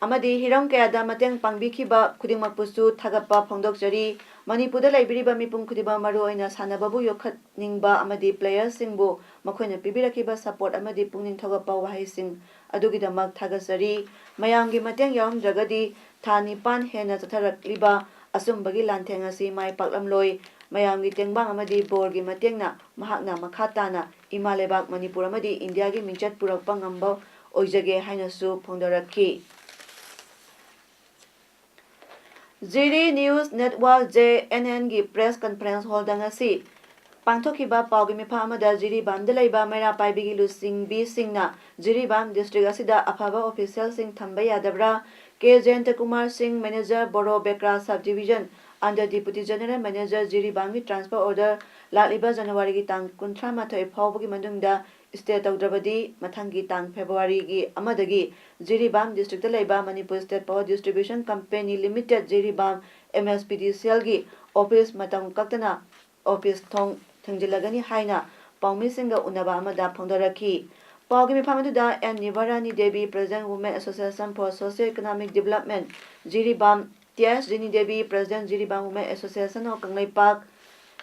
ꯑꯃꯗꯤ ꯍꯤꯔꯝ ꯀꯌꯥꯗ ꯃꯇꯦꯡ ꯄꯥꯡꯕꯤꯈꯤꯕ ꯈꯨꯗꯤꯡꯃꯛꯄꯨꯁꯨ ꯊꯥꯒꯠꯄ ꯐꯣꯡꯗꯣꯛꯆꯔꯤ꯫ ꯃꯅꯤꯄꯨꯔꯗ ꯂꯩꯕꯤꯔꯤꯕ ꯃꯤꯄꯨꯝ ꯈꯨꯗꯤꯡꯃꯛ, ꯃꯔꯨꯑꯣꯏꯅ ꯁꯥꯟꯅꯕꯕꯨ ꯌꯣꯛꯈꯠꯅꯤꯡꯕ ꯑꯃꯗꯤ ꯄ꯭ꯂꯦꯌꯔꯁꯤꯡꯕꯨ ꯃꯈꯣꯏꯅ ꯄꯤꯕꯤꯔꯛꯈꯤꯕ ꯁꯄꯣꯔꯠ ꯑꯃꯗꯤ ꯄꯨꯛꯅꯤꯡ ꯊꯧꯒꯠꯄ ꯋꯥꯍꯩꯁꯤꯡ ꯑꯗꯨꯒꯤꯗꯃꯛ ꯊꯥꯒꯠꯆꯔꯤ꯫ ꯃꯌꯥꯝꯒꯤ ꯃꯇꯦꯡ ꯌꯥꯎꯔꯝꯗ꯭ꯔꯒꯗꯤ ꯊꯥ ꯅꯤꯄꯥꯟ ꯍꯦꯟꯅ ꯆꯠꯊꯔꯛꯂꯤꯕ ꯑꯆꯨꯝꯕꯒꯤ ꯂꯥꯟꯊꯦꯡ ꯑꯁꯤ ꯃꯥꯏ ꯄꯥꯛꯂꯝꯂꯣꯏ꯫ ꯃꯌꯥꯝꯒꯤ ꯇꯦꯡꯕꯥꯡ ꯑꯃꯗꯤ ꯕꯣꯔꯒꯤ ꯃꯇꯦꯡꯅ ꯃꯍꯥꯛꯅ ꯃꯈꯥ ꯇꯥꯅ ꯏꯃꯥ ꯂꯩꯕꯥꯛ ꯃꯅꯤꯄꯨꯔ ꯑꯃꯗꯤ ꯏꯟꯗꯤꯌꯥꯒꯤ ꯃꯤꯡꯆꯠ ꯄꯨꯔꯛꯄ ꯉꯝꯕ ꯑꯣꯏꯖꯒꯦ ꯍꯥꯏꯅꯁꯨ ꯐꯣꯡꯗꯣꯔꯛꯈꯤ꯫ Jiri news network, J N ꯑꯦꯟꯒꯤ ꯄ꯭ꯔꯦꯁ ꯀꯟꯐꯔꯦꯟꯁ ꯍꯣꯜꯗ ꯉꯁꯤ ꯄꯥꯡꯊꯣꯛꯈꯤꯕ ꯄꯥꯎꯒꯤ ꯃꯤꯐꯝ ꯑꯃꯗ ꯖꯤꯔꯤꯕꯥꯝꯗ ꯂꯩꯕ ꯃꯩꯔꯥ ꯄꯥꯏꯕꯤꯒꯤ ꯂꯨꯆꯤꯡꯕꯤꯁꯤꯡꯅ ꯖꯤꯔꯤꯕꯥꯝ ꯗꯤꯁꯇ꯭ꯔꯤꯛ ꯑꯁꯤꯗ ꯑꯐꯕ ꯑꯣꯐꯤꯁꯤꯌꯦꯜꯁꯤꯡ ꯊꯝꯕ ꯌꯥꯗꯕ꯭ꯔꯥ? ꯀꯦ ꯖꯌꯟꯇ Kumar Singh, manager, Boro Bekra sub division under Deputy General Manager, ꯖꯤꯔꯤꯕꯥꯝꯒꯤ ꯇ꯭ꯔꯥꯟꯁꯐꯔ ꯑꯣꯔꯗꯔ ꯂꯥꯛꯂꯤꯕ ꯖꯅꯋꯥꯔꯤꯒꯤ ꯇꯥꯡ ꯀꯨꯟꯊ꯭ꯔꯥ ꯃꯥꯊꯣꯏ ꯐꯥꯎꯕꯒꯤ ꯃꯅꯨꯡꯗ ꯁ꯭ꯇꯦ ꯇꯧꯗ꯭ꯔꯕꯗꯤ ꯃꯊꯪꯒꯤ ꯇꯥꯡ ꯐꯦꯕ꯭ꯔꯨꯋꯥꯔꯤꯒꯤ ꯑꯃꯗꯒꯤ ꯖꯤꯔꯤꯕꯥꯝ ꯗꯤꯁꯇ꯭ꯔꯤꯛꯇ ꯂꯩꯕ Manipur state power distribution company limited Jiribam M S P D C ꯑꯦꯜꯒꯤ ꯑꯣꯐꯤꯁ ꯃꯇꯝ ꯀꯛꯇꯅ ꯑꯣꯐꯤꯁ ꯊꯣꯡ ꯊꯤꯡꯖꯤꯜꯂꯒꯅꯤ ꯍꯥꯏꯅ ꯄꯥꯎꯃꯤꯁꯤꯡꯒ ꯎꯅꯕ ꯑꯃꯗ ꯐꯣꯡꯗꯣꯔꯛꯈꯤ꯫ ꯄꯥꯎꯒꯤ ꯃꯤꯐꯝ ꯑꯗꯨꯗ N Nivarani Devi, President Women Association for Socio Economic Development, Jiribam, T S Jini Devi, President, Jiribam Women Association of Kangleipak,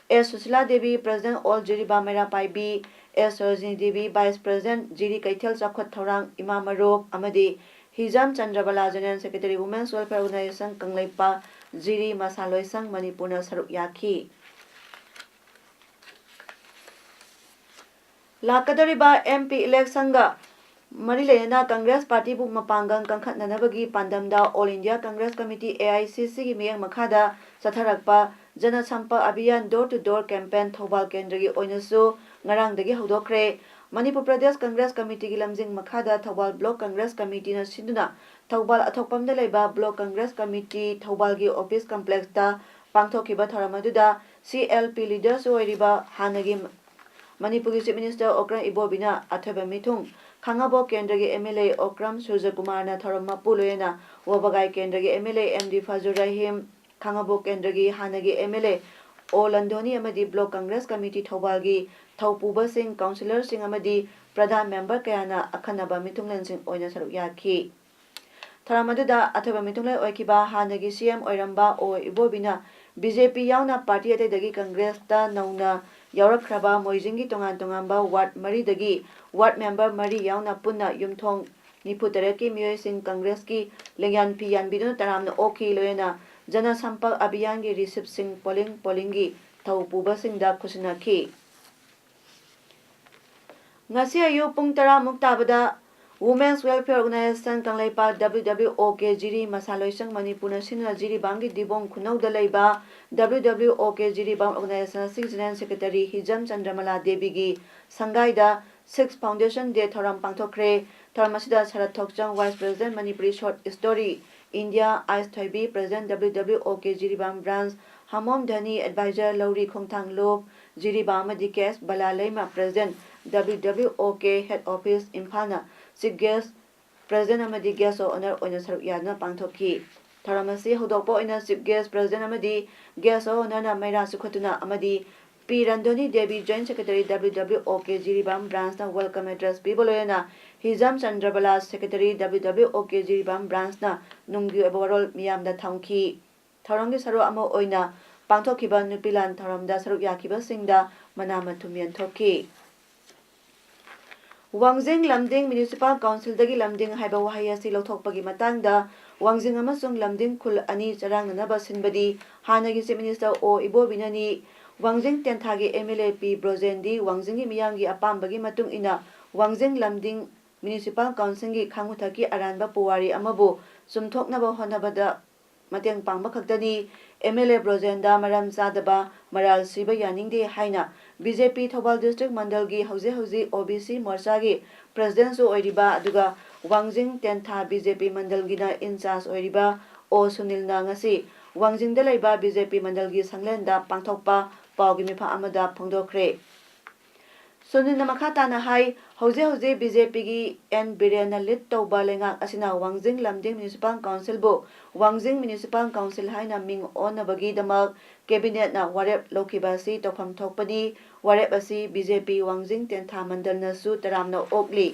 S Sushila Devi, President, All Jiribam Meira Paibi, S Sorojini Devi, Vice President, Jiri ꯀꯩꯊꯦꯜ ꯆꯥꯎꯈꯠ ꯊꯧꯔꯥꯡ ꯏꯃꯥ ꯃꯔꯨꯞ, ꯑꯃꯗꯤ ꯍꯤꯖꯝ ꯆꯟꯗ꯭ꯔꯕꯂꯥ, General Secretary, Women's Welfare Organization Kangleipak, ꯖꯤꯔꯤ ꯃꯁꯥꯂꯣꯏ ꯁꯪ ꯃꯅꯤꯄꯨꯔꯅ ꯁꯔꯨꯛ ꯌꯥꯈꯤ꯫ ꯂꯥꯛꯀꯗꯧꯔꯤꯕ ꯑꯦꯝ ꯄꯤ ꯏꯂꯦꯛꯁꯟꯒ ꯃꯔꯤ ꯂꯩꯅꯅ ꯀꯪꯒ꯭ꯔꯦꯁ ꯄꯥꯔꯇꯤꯕꯨ ꯃꯄꯥꯡꯒꯜ ꯀꯟꯈꯠꯅꯅꯕꯒꯤ ꯄꯥꯟꯗꯝꯗ All India Congress Committee, A I C ꯁꯤꯒꯤ ꯃꯤꯠꯌꯦꯡ ꯃꯈꯥꯗ ꯆꯠꯊꯔꯛꯄ ꯖꯅ ꯁꯝꯄꯔꯛ ꯑꯚꯤꯌꯥꯟ, Door to Door Campaign, Thoubal ꯀꯦꯟꯗ꯭ꯔꯒꯤ ꯑꯣꯏꯅꯁꯨ ꯉꯔꯥꯡꯗꯒꯤ ꯍꯧꯗꯣꯛꯈ꯭ꯔꯦ꯫ ꯃꯅꯤꯄꯨꯔ ꯄ꯭ꯔꯗꯦꯁ ꯀꯪꯒ꯭ꯔꯦꯁ ꯀꯃꯤꯇꯤꯒꯤ ꯂꯝꯖꯤꯡ ꯃꯈꯥꯗ ꯊꯧꯕꯥꯜ ꯕ꯭ꯂꯣꯛ ꯀꯪꯒ꯭ꯔꯦꯁ ꯀꯃꯤꯇꯤꯅ ꯁꯤꯟꯗꯨꯅ ꯊꯧꯕꯥꯜ ꯑꯊꯣꯛꯄꯝꯗ ꯂꯩꯕ ꯕ꯭ꯂꯣꯛ ꯀꯪꯒ꯭ꯔꯦꯁ ꯀꯃꯤꯇꯤ ꯊꯧꯕꯥꯜꯒꯤ ꯑꯣꯐꯤꯁ ꯀꯝꯄ꯭ꯂꯦꯛꯁꯇ ꯄꯥꯡꯊꯣꯛꯈꯤꯕ ꯊꯧꯔꯝ ꯑꯗꯨꯗ ꯁꯤ ꯑꯦꯜ ꯄꯤ ꯂꯤꯗꯔꯁ ꯑꯣꯏꯔꯤꯕ ꯍꯥꯟꯅꯒꯤ ꯃꯅꯤꯄꯨꯔꯒꯤ Chief Minister ꯑꯣꯀ꯭ꯔꯝ ꯏꯕꯣꯕꯤꯅ ꯑꯊꯣꯏꯕ ꯃꯤꯊꯨꯡ ꯈꯥꯉꯕꯣꯛ ꯀꯦꯟꯗ꯭ꯔꯒꯤ MLA ꯑꯣꯀ꯭ꯔꯝ ꯁꯨꯔꯖꯀꯨꯃꯥꯔꯅ ꯊꯧꯔꯝ ꯃꯄꯨ ꯂꯣꯏꯅꯅ ꯋꯥꯕꯒꯥꯏ ꯀꯦꯟꯗ꯭ꯔꯒꯤ MLA ꯑꯦꯝ ꯗꯤ ꯐꯖꯨꯔ ꯔꯍꯤꯝ, ꯈꯥꯉꯕꯣꯛ ꯀꯦꯟꯗ꯭ꯔꯒꯤ ꯍꯥꯟꯅꯒꯤ MLA ꯑꯣ ꯂꯟꯗꯣꯅꯤ ꯑꯃꯗꯤ Block Congress Committee ꯊꯧꯕꯥꯜꯒꯤ ꯊꯧꯄꯨꯕꯁꯤꯡ, councillorꯁꯤꯡ ꯑꯃꯗꯤ ꯄ꯭ꯔꯙꯥꯟ member ꯀꯌꯥꯅ ꯑꯈꯟꯅꯕ ꯃꯤꯊꯨꯡꯂꯦꯟꯁꯤꯡ ꯑꯣꯏꯅ ꯁꯔꯨꯛ ꯌꯥꯈꯤ꯫ ꯊꯧꯔꯝ ꯑꯗꯨꯗ ꯑꯊꯣꯏꯕ ꯃꯤꯊꯨꯡꯂꯦꯟ ꯑꯣꯏꯈꯤꯕ ꯍꯥꯟꯅꯒꯤ CM ꯑꯣꯏꯔꯝꯕ ꯑꯣ ꯏꯕꯣꯕꯤꯅ BJP ꯌꯥꯎꯅ party ꯑꯇꯩꯗꯒꯤ Congressꯇ ꯅꯧꯅ ꯌꯥꯎꯔꯛꯈ꯭ꯔꯕ ꯃꯣꯏꯖꯤꯡꯒꯤ ꯇꯣꯉꯥꯟ ꯇꯣꯉꯥꯟꯕ ward ꯃꯔꯤꯗꯒꯤ ward member ꯃꯔꯤ ꯌꯥꯎꯅ ꯄꯨꯟꯅ ꯌꯨꯝꯊꯣꯡ ꯅꯤꯐꯨ ꯇꯔꯦꯠꯀꯤ ꯃꯤꯑꯣꯏꯁꯤꯡ Congressꯀꯤ ꯂꯦꯡꯌꯥꯟ ꯐꯤ ꯌꯥꯟꯕꯤꯗꯨꯅ ꯇꯔꯥꯝꯅ ꯑꯣꯛꯈꯤ꯫ ꯂꯣꯏꯅꯅ ꯖꯅ ꯁꯝꯄꯔꯛ ꯑꯚꯤꯌꯥꯟꯒꯤ receiveꯁꯤꯡ polling pollingꯒꯤ ꯊꯧ ꯄꯨꯕꯁꯤꯡꯗ ꯈꯨꯠꯁꯤꯟꯅꯈꯤ꯫ ꯉꯁꯤ ꯑꯌꯨꯛ ꯄꯨꯡ ꯇꯔꯥꯃꯨꯛ ꯇꯥꯕꯗ Women's Welfare Organisation Kangleipak, WWOK ꯖꯤꯔꯤ, ꯃꯁꯥ ꯂꯣꯏꯁꯪ ꯃꯅꯤꯄꯨꯔꯅ ꯁꯤꯟꯗꯨꯅ ꯖꯤꯔꯤꯕꯥꯝꯒꯤ ꯗꯤꯕꯣꯡ ꯈꯨꯅꯧꯗ ꯂꯩꯕ WWOK ꯖꯤꯔꯤꯕꯥꯝ Organisation ꯑꯁꯤꯒꯤ General Secretary ꯍꯤꯖꯝ ꯆꯟꯗ꯭ꯔꯃꯂꯥ ꯗꯦꯕꯤꯒꯤ ꯁꯪꯒꯥꯏꯗ Six Foundation Day ꯊꯧꯔꯝ ꯄꯥꯡꯊꯣꯛꯈ꯭ꯔꯦ꯫ ꯊꯧꯔꯝ ꯑꯁꯤꯗ ꯁꯔꯠ ꯊꯣꯛꯆꯝ, Vice President Manipuri Short Story India, ice ꯊꯣꯏꯕꯤ, President WWOK Jiribam Branch, ꯍꯥꯃꯣꯝ ꯙꯅꯤ, Advisor ꯂꯧꯔꯤ ꯈꯣꯡꯊꯥꯡ ꯂꯨꯞ, ꯖꯤꯔꯤꯕꯥꯝ ꯑꯃꯗꯤ ꯀꯦ ꯑꯦꯁ ꯕꯂꯥꯂꯩꯃ, President WWOK Head Office ꯏꯝꯐꯥꯜꯅ Chief Guest, President ꯑꯃꯗꯤ Guest of Honour ꯑꯣꯏꯅ ꯁꯔꯨꯛ ꯌꯥꯗꯨꯅ ꯄꯥꯡꯊꯣꯛꯈꯤ꯫ ꯊꯧꯔꯝ ꯑꯁꯤ ꯍꯧꯗꯣꯛꯄ ꯑꯣꯏꯅ Chief Guest, President ꯑꯃꯗꯤ Guest of Honourꯅ ꯃꯩꯔꯥ ꯆꯤꯡꯈꯠꯇꯨꯅ ꯑꯃꯗꯤ ꯄꯤ ꯔꯟꯗꯣꯅꯤ Devi, Joint Secretary WWOK Jiribam Branchꯅ welcome address ꯄꯤꯕ ꯂꯣꯏꯅꯅ ꯍꯤꯖꯝ ꯆꯟꯗ꯭ꯔꯕꯂꯥ, Secretary WWOK ꯖꯤꯔꯤꯕꯥꯝ Branchꯅ ꯅꯨꯡꯒꯤ ꯑꯣꯏꯕ ꯋꯥꯔꯣꯜ ꯃꯤꯌꯥꯝꯗ ꯊꯝꯈꯤ꯫ ꯊꯧꯔꯝꯒꯤ ꯁꯔꯨꯛ ꯑꯃ ꯑꯣꯏꯅ ꯄꯥꯡꯊꯣꯛꯈꯤꯕ ꯅꯨꯄꯤ ꯂꯥꯟ ꯊꯧꯔꯝꯗ ꯁꯔꯨꯛ ꯌꯥꯈꯤꯕꯁꯤꯡꯗ ꯃꯅꯥ ꯃꯊꯨꯝ ꯌꯦꯟꯊꯣꯛꯈꯤ꯫ ꯋꯥꯡꯖꯤꯡ ꯂꯝꯗꯤꯡ Municipal Councilꯗꯒꯤ ꯂꯝꯗꯤꯡ ꯍꯥꯏꯕ ꯋꯥꯍꯩ ꯑꯁꯤ ꯂꯧꯊꯣꯛꯄꯒꯤ ꯃꯇꯥꯡꯗ ꯋꯥꯡꯖꯤꯡ ꯑꯃꯁꯨꯡ ꯂꯝꯗꯤꯡ ꯈꯨꯜ ꯑꯅꯤ ꯆꯔꯥꯡꯅꯅꯕ ꯁꯤꯟꯕꯗꯤ ꯍꯥꯟꯅꯒꯤ Chief Minister ꯑꯣ ꯏꯕꯣꯕꯤꯅꯅꯤ꯫ ꯋꯥꯡꯖꯤꯡ ꯇꯦꯟꯊꯥꯒꯤ MLA ꯄꯤ ꯕ꯭ꯔꯣꯖꯦꯟꯗꯤ ꯋꯥꯡꯖꯤꯡꯒꯤ ꯃꯤꯌꯥꯝꯒꯤ ꯑꯄꯥꯝꯕꯒꯤ ꯃꯇꯨꯡ ꯏꯟꯅ ꯋꯥꯡꯖꯤꯡ ꯂꯝꯗꯤꯡ Municipal Councilꯒꯤ ꯈꯥꯡꯃꯨꯊꯛꯀꯤ ꯑꯔꯥꯟꯕ ꯄꯨꯋꯥꯔꯤ ꯑꯃꯕꯨ ꯆꯨꯝꯊꯣꯛꯅꯕ ꯍꯣꯠꯅꯕꯗ ꯃꯇꯦꯡ ꯄꯥꯡꯕ ꯈꯛꯇꯅꯤ꯫ MLA ꯕ꯭ꯔꯣꯖꯦꯟꯗ ꯃꯔꯝ ꯆꯥꯗꯕ ꯃꯔꯥꯜ ꯁꯤꯕ ꯌꯥꯅꯤꯡꯗꯦ ꯍꯥꯏꯅ BJP ꯊꯧꯕꯥꯜ District ꯃꯟꯗꯜꯒꯤ ꯍꯧꯖꯤꯛ ꯍꯧꯖꯤꯛ OBC ꯃꯣꯔꯆꯥꯒꯤ Presidentꯁꯨ ꯑꯣꯏꯔꯤꯕ ꯑꯗꯨꯒ ꯋꯥꯡꯖꯤꯡ ꯇꯦꯟꯊꯥ BJP ꯃꯟꯗꯜꯒꯤꯅ in charge ꯑꯣꯏꯔꯤꯕ ꯑꯣ ꯁꯨꯅꯤꯜꯅ ꯉꯁꯤ ꯋꯥꯡꯖꯤꯡꯗ ꯂꯩꯕ BJP ꯃꯟꯗꯜꯒꯤ ꯁꯪꯂꯦꯟꯗ ꯄꯥꯡꯊꯣꯛꯄ ꯄꯥꯎꯒꯤ ꯃꯤꯐꯝ ꯑꯃꯗ ꯐꯣꯡꯗꯣꯛꯈ꯭ꯔꯦ꯫ ꯁꯨꯅꯤꯜꯅ ꯃꯈꯥ ꯇꯥꯅ ꯍꯥꯏ, ꯍꯧꯖꯤꯛ ꯍꯧꯖꯤꯛ ꯕꯤ ꯖꯦ ꯄꯤꯒꯤ ꯑꯦꯟ ꯕꯤꯔꯦꯟꯅ ꯂꯤꯗ ꯇꯧꯕ ꯂꯩꯉꯥꯛ ꯑꯁꯤꯅ ꯋꯥꯡꯖꯤꯡ ꯂꯝꯗꯤꯡ ꯃ꯭ꯌꯨꯅꯤꯁꯤꯄꯥꯜ ꯀꯥꯎꯟꯁꯤꯜꯕꯨ ꯋꯥꯡꯖꯤꯡ ꯃ꯭ꯌꯨꯅꯤꯁꯤꯄꯥꯜ ꯀꯥꯎꯟꯁꯤꯜ ꯍꯥꯏꯅ ꯃꯤꯡ ꯑꯣꯟꯅꯕꯒꯤꯗꯃꯛ ꯀꯦꯕꯤꯅꯦꯠꯅ ꯋꯥꯔꯦꯞ ꯂꯧꯈꯤꯕ ꯑꯁꯤ ꯇꯧꯐꯝ ꯊꯣꯛꯄꯅꯤ꯫ ꯋꯥꯔꯦꯞ ꯑꯁꯤ ꯕꯤ ꯖꯦ ꯄꯤ ꯋꯥꯡꯖꯤꯡ ꯇꯦꯟꯊꯥ ꯃꯟꯗꯜꯅꯁꯨ ꯇꯔꯥꯝꯅ ꯑꯣꯛꯂꯤ꯫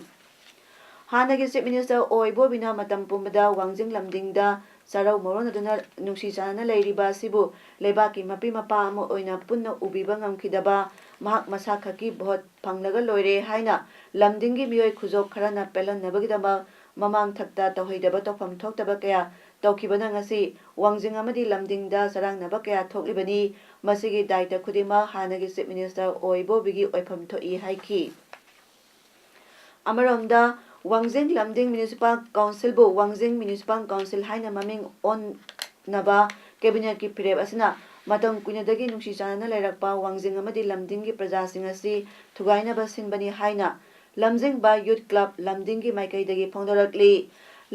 ꯍꯥꯟꯅꯒꯤ ꯆꯤꯐ ꯃꯤꯅꯤꯁꯇꯔ ꯑꯣ ꯏꯕꯣꯕꯤꯅ ꯃꯇꯝ ꯄꯨꯝꯕꯗ ꯋꯥꯡꯖꯤꯡ ꯂꯝꯗꯤꯡꯗ ꯆꯥꯔꯧ ꯃꯔꯣꯟꯅꯗꯨꯅ ꯅꯨꯡꯁꯤ ꯆꯥꯟꯅꯅ ꯂꯩꯔꯤꯕ ꯑꯁꯤꯕꯨ ꯂꯩꯕꯥꯛꯀꯤ ꯃꯄꯤ ꯃꯄꯥ ꯑꯃ ꯑꯣꯏꯅ ꯄꯨꯟꯅ ꯎꯕꯤꯕ ꯉꯝꯈꯤꯗꯕ, ꯃꯍꯥꯛ ꯃꯁꯥ ꯈꯛꯀꯤ ꯚꯣꯠ ꯐꯪꯂꯒ ꯂꯣꯏꯔꯦ ꯍꯥꯏꯅ ꯂꯝꯗꯤꯡꯒꯤ ꯃꯤꯑꯣꯏ ꯈꯨꯖꯣꯞ ꯈꯔꯅ ꯄꯦꯜꯍꯟꯅꯕꯒꯤꯗꯃꯛ ꯃꯃꯥꯡ ꯊꯛꯇ ꯇꯧꯍꯩꯗꯕ ꯇꯧꯐꯝ ꯊꯣꯛꯇꯕ ꯀꯌꯥ ꯇꯧꯈꯤꯕꯅ ꯉꯁꯤ ꯋꯥꯡꯖꯤꯡ ꯑꯃꯗꯤ ꯂꯝꯗꯤꯡꯗ ꯆꯔꯥꯡꯅꯕ ꯀꯌꯥ ꯊꯣꯛꯂꯤꯕꯅꯤ꯫ ꯃꯁꯤꯒꯤ ꯗꯥꯏꯇ ꯈꯨꯗꯤꯡꯃꯛ ꯍꯥꯟꯅꯒꯤ ꯆꯤꯐ ꯃꯤꯅꯤꯁꯇꯔ ꯑꯣ ꯏꯕꯣꯕꯤꯒꯤ ꯑꯣꯏꯐꯝ ꯊꯣꯛꯏ ꯍꯥꯏꯈꯤ꯫ ꯑꯃꯔꯣꯝꯗ, ꯋꯥꯡꯖꯤꯡ ꯂꯝꯗꯤꯡ ꯃ꯭ꯌꯨꯅꯤꯁꯤꯄꯥꯜ ꯀꯥꯎꯟꯁꯤꯜꯕꯨ ꯋꯥꯡꯖꯤꯡ ꯃ꯭ꯌꯨꯅꯤꯁꯤꯄꯥꯜ ꯀꯥꯎꯟꯁꯤꯜ ꯍꯥꯏꯅ ꯃꯃꯤꯡ ꯑꯣꯟꯅꯕ ꯀꯦꯕꯤꯅꯦꯠꯀꯤ ꯐꯤꯔꯦꯞ ꯑꯁꯤꯅ ꯃꯇꯝ ꯀꯨꯏꯅꯗꯒꯤ ꯅꯨꯡꯁꯤ ꯆꯥꯟꯅꯅ ꯂꯩꯔꯛꯄ ꯋꯥꯡꯖꯤꯡ ꯑꯃꯗꯤ ꯂꯝꯗꯤꯡꯒꯤ ꯄ꯭ꯔꯖꯥꯁꯤꯡ ꯑꯁꯤ ꯊꯨꯒꯥꯏꯅꯕ ꯁꯤꯟꯕꯅꯤ ꯍꯥꯏꯅ ꯂꯝꯖꯤꯡꯕ ꯌꯨꯠ ꯀ꯭ꯂꯕ ꯂꯝꯗꯤꯡꯒꯤ ꯃꯥꯏꯀꯩꯗꯒꯤ ꯐꯣꯡꯗꯣꯔꯛꯂꯤ꯫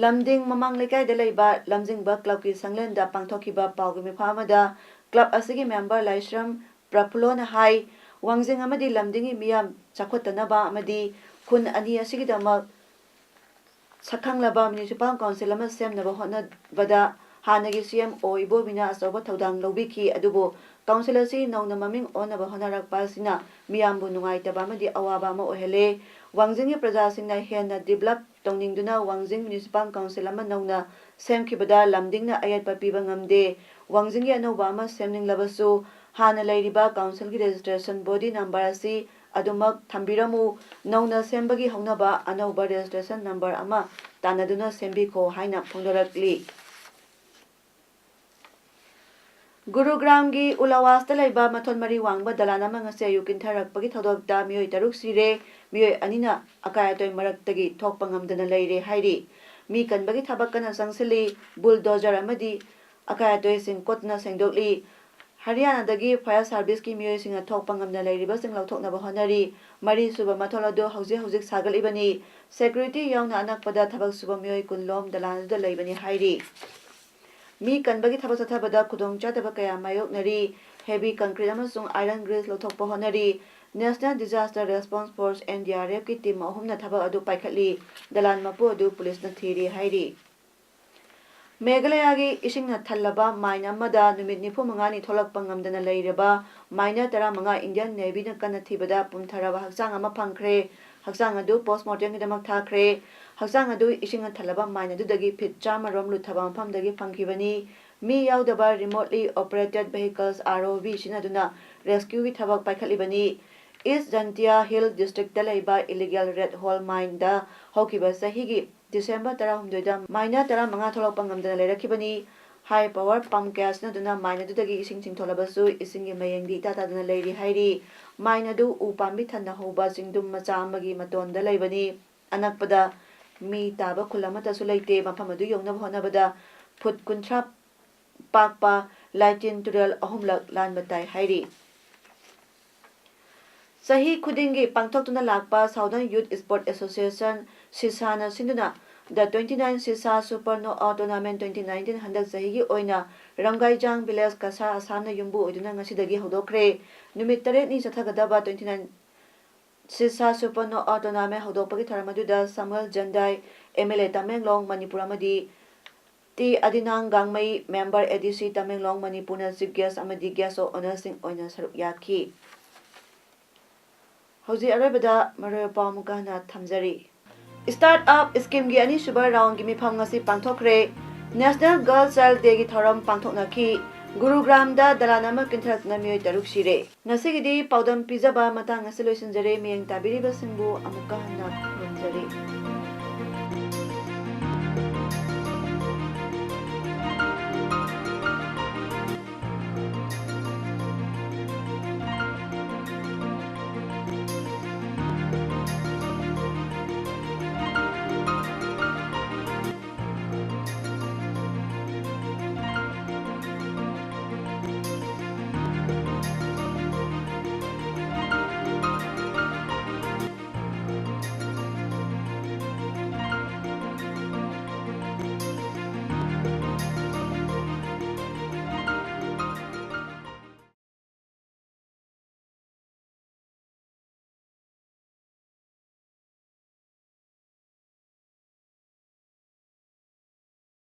ꯂꯝꯗꯤꯡ ꯃꯃꯥꯡ ꯂꯩꯀꯥꯏꯗ ꯂꯩꯕ ꯂꯝꯖꯤꯡꯕ ꯀ꯭ꯂꯕꯀꯤ ꯁꯪꯂꯦꯟꯗ ꯄꯥꯡꯊꯣꯛꯈꯤꯕ ꯄꯥꯎꯒꯤ ꯃꯤꯐꯝ ꯑꯃꯗ ꯀ꯭ꯂꯕ ꯑꯁꯤꯒꯤ ꯃꯦꯝꯕꯔ ꯂꯥꯏꯁ꯭ꯔꯝ ꯄ꯭ꯔꯐꯨꯜꯂꯣꯅ ꯍꯥꯏ, ꯋꯥꯡꯖꯤꯡ ꯑꯃꯗꯤ ꯂꯝꯗꯤꯡꯒꯤ ꯃꯤꯌꯥꯝ ꯆꯥꯎꯈꯠꯇꯅꯕ ꯑꯃꯗꯤ ꯈꯨꯟ ꯑꯅꯤ ꯑꯁꯤꯒꯤꯗꯃꯛ ꯁꯛꯈꯪꯂꯕ ꯃ꯭ꯌꯨꯅꯤꯁꯤꯄꯥꯜ ꯀꯥꯎꯟꯁꯤꯜ ꯑꯃ ꯁꯦꯝꯅꯕ ꯍꯣꯠꯅꯕꯗ ꯍꯥꯟꯅꯒꯤ ꯁꯤ ꯑꯦꯝ ꯑꯣ ꯏꯕꯣꯕꯤꯅ ꯑꯆꯧꯕ ꯊꯧꯗꯥꯡ ꯂꯧꯕꯤꯈꯤ꯫ ꯑꯗꯨꯕꯨ ꯀꯥꯎꯟꯁꯤꯜ ꯑꯁꯤ ꯅꯧꯅ ꯃꯃꯤꯡ ꯑꯣꯟꯅꯕ ꯍꯣꯠꯅꯔꯛꯄ ꯑꯁꯤꯅ ꯃꯤꯌꯥꯝꯕꯨ ꯅꯨꯡꯉꯥꯏꯇꯕ ꯑꯃꯗꯤ ꯑꯋꯥꯕ ꯑꯃ ꯑꯣꯏꯍꯜꯂꯦ꯫ ꯋꯥꯡꯖꯤꯡꯒꯤ ꯄ꯭ꯔꯖꯥꯁꯤꯡꯅ ꯍꯦꯟꯅ ꯗꯤꯕꯂꯞ ꯇꯧꯅꯤꯡꯗꯨꯅ ꯋꯥꯡꯖꯤꯡ ꯃ꯭ꯌꯨꯅꯤꯁꯤꯄꯥꯜ ꯀꯥꯎꯟꯁꯤꯜ ꯑꯃ ꯅꯧꯅ ꯁꯦꯝꯈꯤꯕꯗ ꯂꯝꯗꯤꯡꯅ ꯑꯌꯦꯠꯄ ꯄꯤꯕ ꯉꯝꯗꯦ꯫ ꯋꯥꯡꯖꯤꯡꯒꯤ ꯑꯅꯧꯕ ꯑꯃ ꯁꯦꯝꯅꯤꯡꯂꯕꯁꯨ ꯍꯥꯟꯅ ꯂꯩꯔꯤꯕ ꯀꯥꯎꯟꯁꯤꯜꯒꯤ ꯔꯦꯖꯤꯁꯇ꯭ꯔꯦꯁꯟ ꯕꯣꯗꯤ ꯅꯝꯕꯔ ꯑꯁꯤ ꯑꯗꯨꯃꯛ ꯊꯝꯕꯤꯔꯝꯃꯨ꯫ ꯅꯧꯅ ꯁꯦꯝꯕꯒꯤ ꯍꯧꯅꯕ ꯑꯅꯧꯕ ꯔꯦꯖꯤꯁꯇ꯭ꯔꯦꯁꯟ ꯅꯝꯕꯔ ꯑꯃ ꯇꯥꯟꯅꯗꯨꯅ ꯁꯦꯝꯕꯤꯈꯣ ꯍꯥꯏꯅ ꯐꯣꯡꯗꯣꯔꯛꯂꯤ꯫ ꯒꯨꯔꯨꯒ꯭ꯔꯥꯝꯒꯤ ꯎꯂꯥꯋꯥꯁꯇ ꯂꯩꯕ ꯃꯊꯣꯟ ꯃꯔꯤ ꯋꯥꯡꯕ ꯗꯂꯥꯟ ꯑꯃ ꯉꯁꯤ ꯑꯌꯨꯛ ꯀꯤꯟꯊꯔꯛꯄꯒꯤ ꯊꯧꯗꯣꯛꯇ ꯃꯤꯑꯣꯏ ꯇꯔꯨꯛ ꯁꯤꯔꯦ, ꯃꯤꯑꯣꯏ ꯑꯅꯤꯅ ꯑꯀꯥꯏ ꯑꯇꯣꯏ ꯃꯔꯛꯇꯒꯤ ꯊꯣꯛꯄ ꯉꯝꯗꯅ ꯂꯩꯔꯦ ꯍꯥꯏꯔꯤ꯫ ꯃꯤ ꯀꯟꯕꯒꯤ ꯊꯕꯛ ꯀꯟꯅ ꯆꯪꯁꯤꯜꯂꯤ, ꯕꯨꯜꯗꯣꯖꯔ ꯑꯃꯗꯤ ꯑꯀꯥꯏ ꯑꯇꯣꯏꯁꯤꯡ ꯀꯣꯠꯇꯨꯅ ꯁꯦꯡꯗꯣꯛꯂꯤ꯫ ꯍꯔꯤꯌꯥꯅꯥꯗꯒꯤ ꯐꯥꯌꯔ ꯁꯥꯔꯚꯤꯁꯀꯤ ꯃꯤꯑꯣꯏꯁꯤꯡꯅ ꯊꯣꯛꯄ ꯉꯝꯅ ꯂꯩꯔꯤꯕꯁꯤꯡ ꯂꯧꯊꯣꯛꯅꯕ ꯍꯣꯠꯅꯔꯤ꯫ ꯃꯔꯤꯁꯨꯕ ꯃꯊꯣꯜ ꯑꯗꯨ ꯍꯧꯖꯤꯛ ꯍꯧꯖꯤꯛ ꯁꯥꯒꯠꯂꯤꯕꯅꯤ꯫ ꯁꯦꯀ꯭ꯌꯨꯔꯤꯇꯤ ꯌꯥꯎꯅ ꯑꯅꯛꯄꯗ ꯊꯕꯛ ꯁꯨꯕ ꯃꯤꯑꯣꯏ ꯀꯨꯟ ꯂꯣꯝ ꯗꯂꯥꯟ ꯑꯗꯨꯗ ꯂꯩꯕꯅꯤ ꯍꯥꯏꯔꯤ꯫ ꯃꯤ ꯀꯟꯕꯒꯤ ꯊꯕꯛ ꯆꯠꯊꯕꯗ ꯈꯨꯗꯣꯡꯆꯥꯗꯕ ꯀꯌꯥ ꯃꯥꯌꯣꯛꯅꯔꯤ꯫ ꯍꯦꯚꯤ ꯀꯪꯀ꯭ꯔꯤꯠ ꯑꯃꯁꯨꯡ ꯑꯥꯏꯔꯟ ꯒ꯭ꯔꯤꯜꯁ ꯂꯧꯊꯣꯛꯄ ꯍꯣꯠꯅꯔꯤ꯫ National Disaster Response Force, N D R F ꯀꯤ team ꯑꯍꯨꯝꯅ ꯊꯕꯛ ꯑꯗꯨ ꯄꯥꯏꯈꯠꯂꯤ꯫ ꯗꯂꯥꯟ ꯃꯄꯨ ꯑꯗꯨ ꯄꯨꯂꯤꯁꯅ ꯊꯤꯔꯤ ꯍꯥꯏꯔꯤ꯫ ꯃꯦꯘꯥꯂꯌꯥꯒꯤ ꯏꯁꯤꯡꯅ ꯊꯜꯂꯕ mine ꯑꯃꯗ ꯅꯨꯃꯤꯠ ꯅꯤꯐꯨ ꯃꯉꯥꯅꯤ ꯊꯣꯛꯂꯛꯄ ꯉꯝꯗꯅ ꯂꯩꯔꯕ miner ꯇꯔꯥꯃꯉꯥ Indian Navy ꯅ ꯀꯟꯅ ꯊꯤꯕꯗ ꯄꯨꯝꯊꯔꯕ ꯍꯛꯆꯥꯡ ꯑꯃ ꯐꯪꯈ꯭ꯔꯦ꯫ ꯍꯛꯆꯥꯡ ꯑꯗꯨ post mortem ꯒꯤꯗꯃꯛ ꯊꯥꯈ꯭ꯔꯦ꯫ ꯍꯛꯆꯥꯡ ꯑꯗꯨ ꯏꯁꯤꯡꯅ ꯊꯜꯂꯕ mine ꯑꯗꯨꯗꯒꯤ feet ꯆꯥꯝꯃ ꯔꯣꯝ ꯂꯨꯊꯕ ꯃꯐꯝꯗꯒꯤ ꯐꯪꯈꯤꯕꯅꯤ꯫ ꯃꯤ ꯌꯥꯎꯗꯕ remotely operated vehicles, R O V, ꯁꯤꯖꯤꯟꯅꯗꯨꯅ rescue ꯒꯤ ꯊꯕꯛ ꯄꯥꯏꯈꯠꯂꯤꯕꯅꯤ꯫ East Jaintia Hills District ꯇ ꯂꯩꯕ illegal red hole mine ꯗ ꯍꯧꯈꯤꯕ ꯆꯍꯤꯒꯤ December ꯇꯔꯥꯍꯨꯝꯗꯣꯏꯗ miner ꯇꯔꯥꯃꯉꯥ ꯊꯣꯛꯂꯛꯄ ꯉꯝꯗꯅ ꯂꯩꯔꯛꯈꯤꯕꯅꯤ꯫ High power pump ꯀꯌꯥ ꯁꯤꯖꯤꯟꯅꯗꯨꯅ mine ꯑꯗꯨꯗꯒꯤ ꯏꯁꯤꯡ ꯆꯤꯡꯊꯣꯛꯂꯕꯁꯨ ꯏꯁꯤꯡꯒꯤ ꯃꯌꯦꯡꯗꯤ ꯏꯇꯥ ꯇꯥꯗꯅ ꯂꯩꯔꯤ ꯍꯥꯏꯔꯤ꯫ Mine ꯑꯗꯨ ꯎ ꯄꯥꯝꯕꯤ ꯊꯟꯅ ꯍꯧꯕ ꯆꯤꯡꯗꯨꯝ ꯃꯆꯥ ꯑꯃꯒꯤ ꯃꯇꯣꯟꯗ ꯂꯩꯕꯅꯤ꯫ ꯑꯅꯛꯄꯗ ꯃꯤ ꯇꯥꯕ ꯈꯨꯜ ꯑꯃꯠꯇꯁꯨ ꯂꯩꯇꯦ꯫ ꯃꯐꯝ ꯑꯗꯨ ꯌꯧꯅꯕ ꯍꯣꯠꯅꯕꯗ foot ꯀꯨꯟꯊ꯭ꯔꯥ ꯄꯥꯛꯄ ꯂꯥꯏꯇꯤꯟ ꯇꯨꯔꯦꯜ ꯑꯍꯨꯝꯂꯛ ꯂꯥꯟꯕ ꯇꯥꯏ ꯍꯥꯏꯔꯤ꯫ ꯆꯍꯤ ꯈꯨꯗꯤꯡꯒꯤ ꯄꯥꯡꯊꯣꯛꯇꯨꯅ ꯂꯥꯛꯄ Southern Youth Sport Association, ꯁꯤꯁꯥꯅ ꯁꯤꯟꯗꯨꯅ The twenty nine ꯁꯤꯁꯥ Super Knockout Tournament twenty nineteen ꯍꯟꯗꯛ ꯆꯍꯤꯒꯤ ꯑꯣꯏꯅ ꯔꯝꯒꯥꯏꯖꯥꯡ village, ꯀꯁꯥꯔ, ꯑꯁꯥꯝꯅ ꯌꯨꯝꯕꯨ ꯑꯣꯏꯗꯨꯅ ꯉꯁꯤꯗꯒꯤ ꯍꯧꯗꯣꯛꯈ꯭ꯔꯦ꯫ ꯅꯨꯃꯤꯠ ꯇꯔꯦꯠꯅꯤ ꯆꯠꯊꯒꯗꯕ twenty nine ꯁꯤꯁꯥ Super Knockout Tournament ꯍꯧꯗꯣꯛꯄꯒꯤ ꯊꯧꯔꯝ ꯑꯗꯨꯗ Samuel Jandai, M L A Tamenglong, Manipur, ꯑꯃꯗꯤ T Adinang Gangmei, member A D C Tamenglong, ꯃꯅꯤꯄꯨꯔꯅ chief guest ꯑꯃꯗꯤ guest of honour ꯁꯤꯡ ꯑꯣꯏꯅ ꯁꯔꯨꯛ ꯌꯥꯈꯤ꯫ ꯍꯧꯖꯤꯛ ꯑꯔꯣꯏꯕꯗ ꯃꯔꯨꯑꯣꯏꯕ ꯄꯥꯎ ꯑꯃꯨꯛꯀ ꯍꯟꯅ ꯊꯝꯖꯔꯤ꯫ Start Up Scheme ꯒꯤ ꯑꯅꯤꯁꯨꯕ round ꯒꯤ ꯃꯤꯐꯝ ꯉꯁꯤ ꯄꯥꯡꯊꯣꯛꯈ꯭ꯔꯦ꯫ National Girl Child Day ꯒꯤ ꯊꯧꯔꯝ ꯄꯥꯡꯊꯣꯛꯅꯈꯤ꯫ ꯒꯨꯔꯨꯒ꯭ꯔꯥꯝꯗ ꯗꯂꯥꯟ ꯑꯃ ꯀꯤꯟꯊꯔꯛꯇꯨꯅ ꯃꯤꯑꯣꯏ ꯇꯔꯨꯛ ꯁꯤꯔꯦ꯫ ꯉꯁꯤꯒꯤꯗꯤ ꯄꯥꯎꯗꯝ ꯄꯤꯖꯕ ꯃꯇꯥꯡ ꯑꯁꯤ ꯂꯣꯏꯁꯤꯟꯖꯔꯦ꯫ ꯃꯤꯠꯌꯦꯡ ꯇꯥꯕꯤꯔꯤꯕꯁꯤꯡꯕꯨ ꯑꯃꯨꯛꯀ ꯍꯟꯅ ꯈꯨꯔꯨꯝꯖꯔꯤ꯫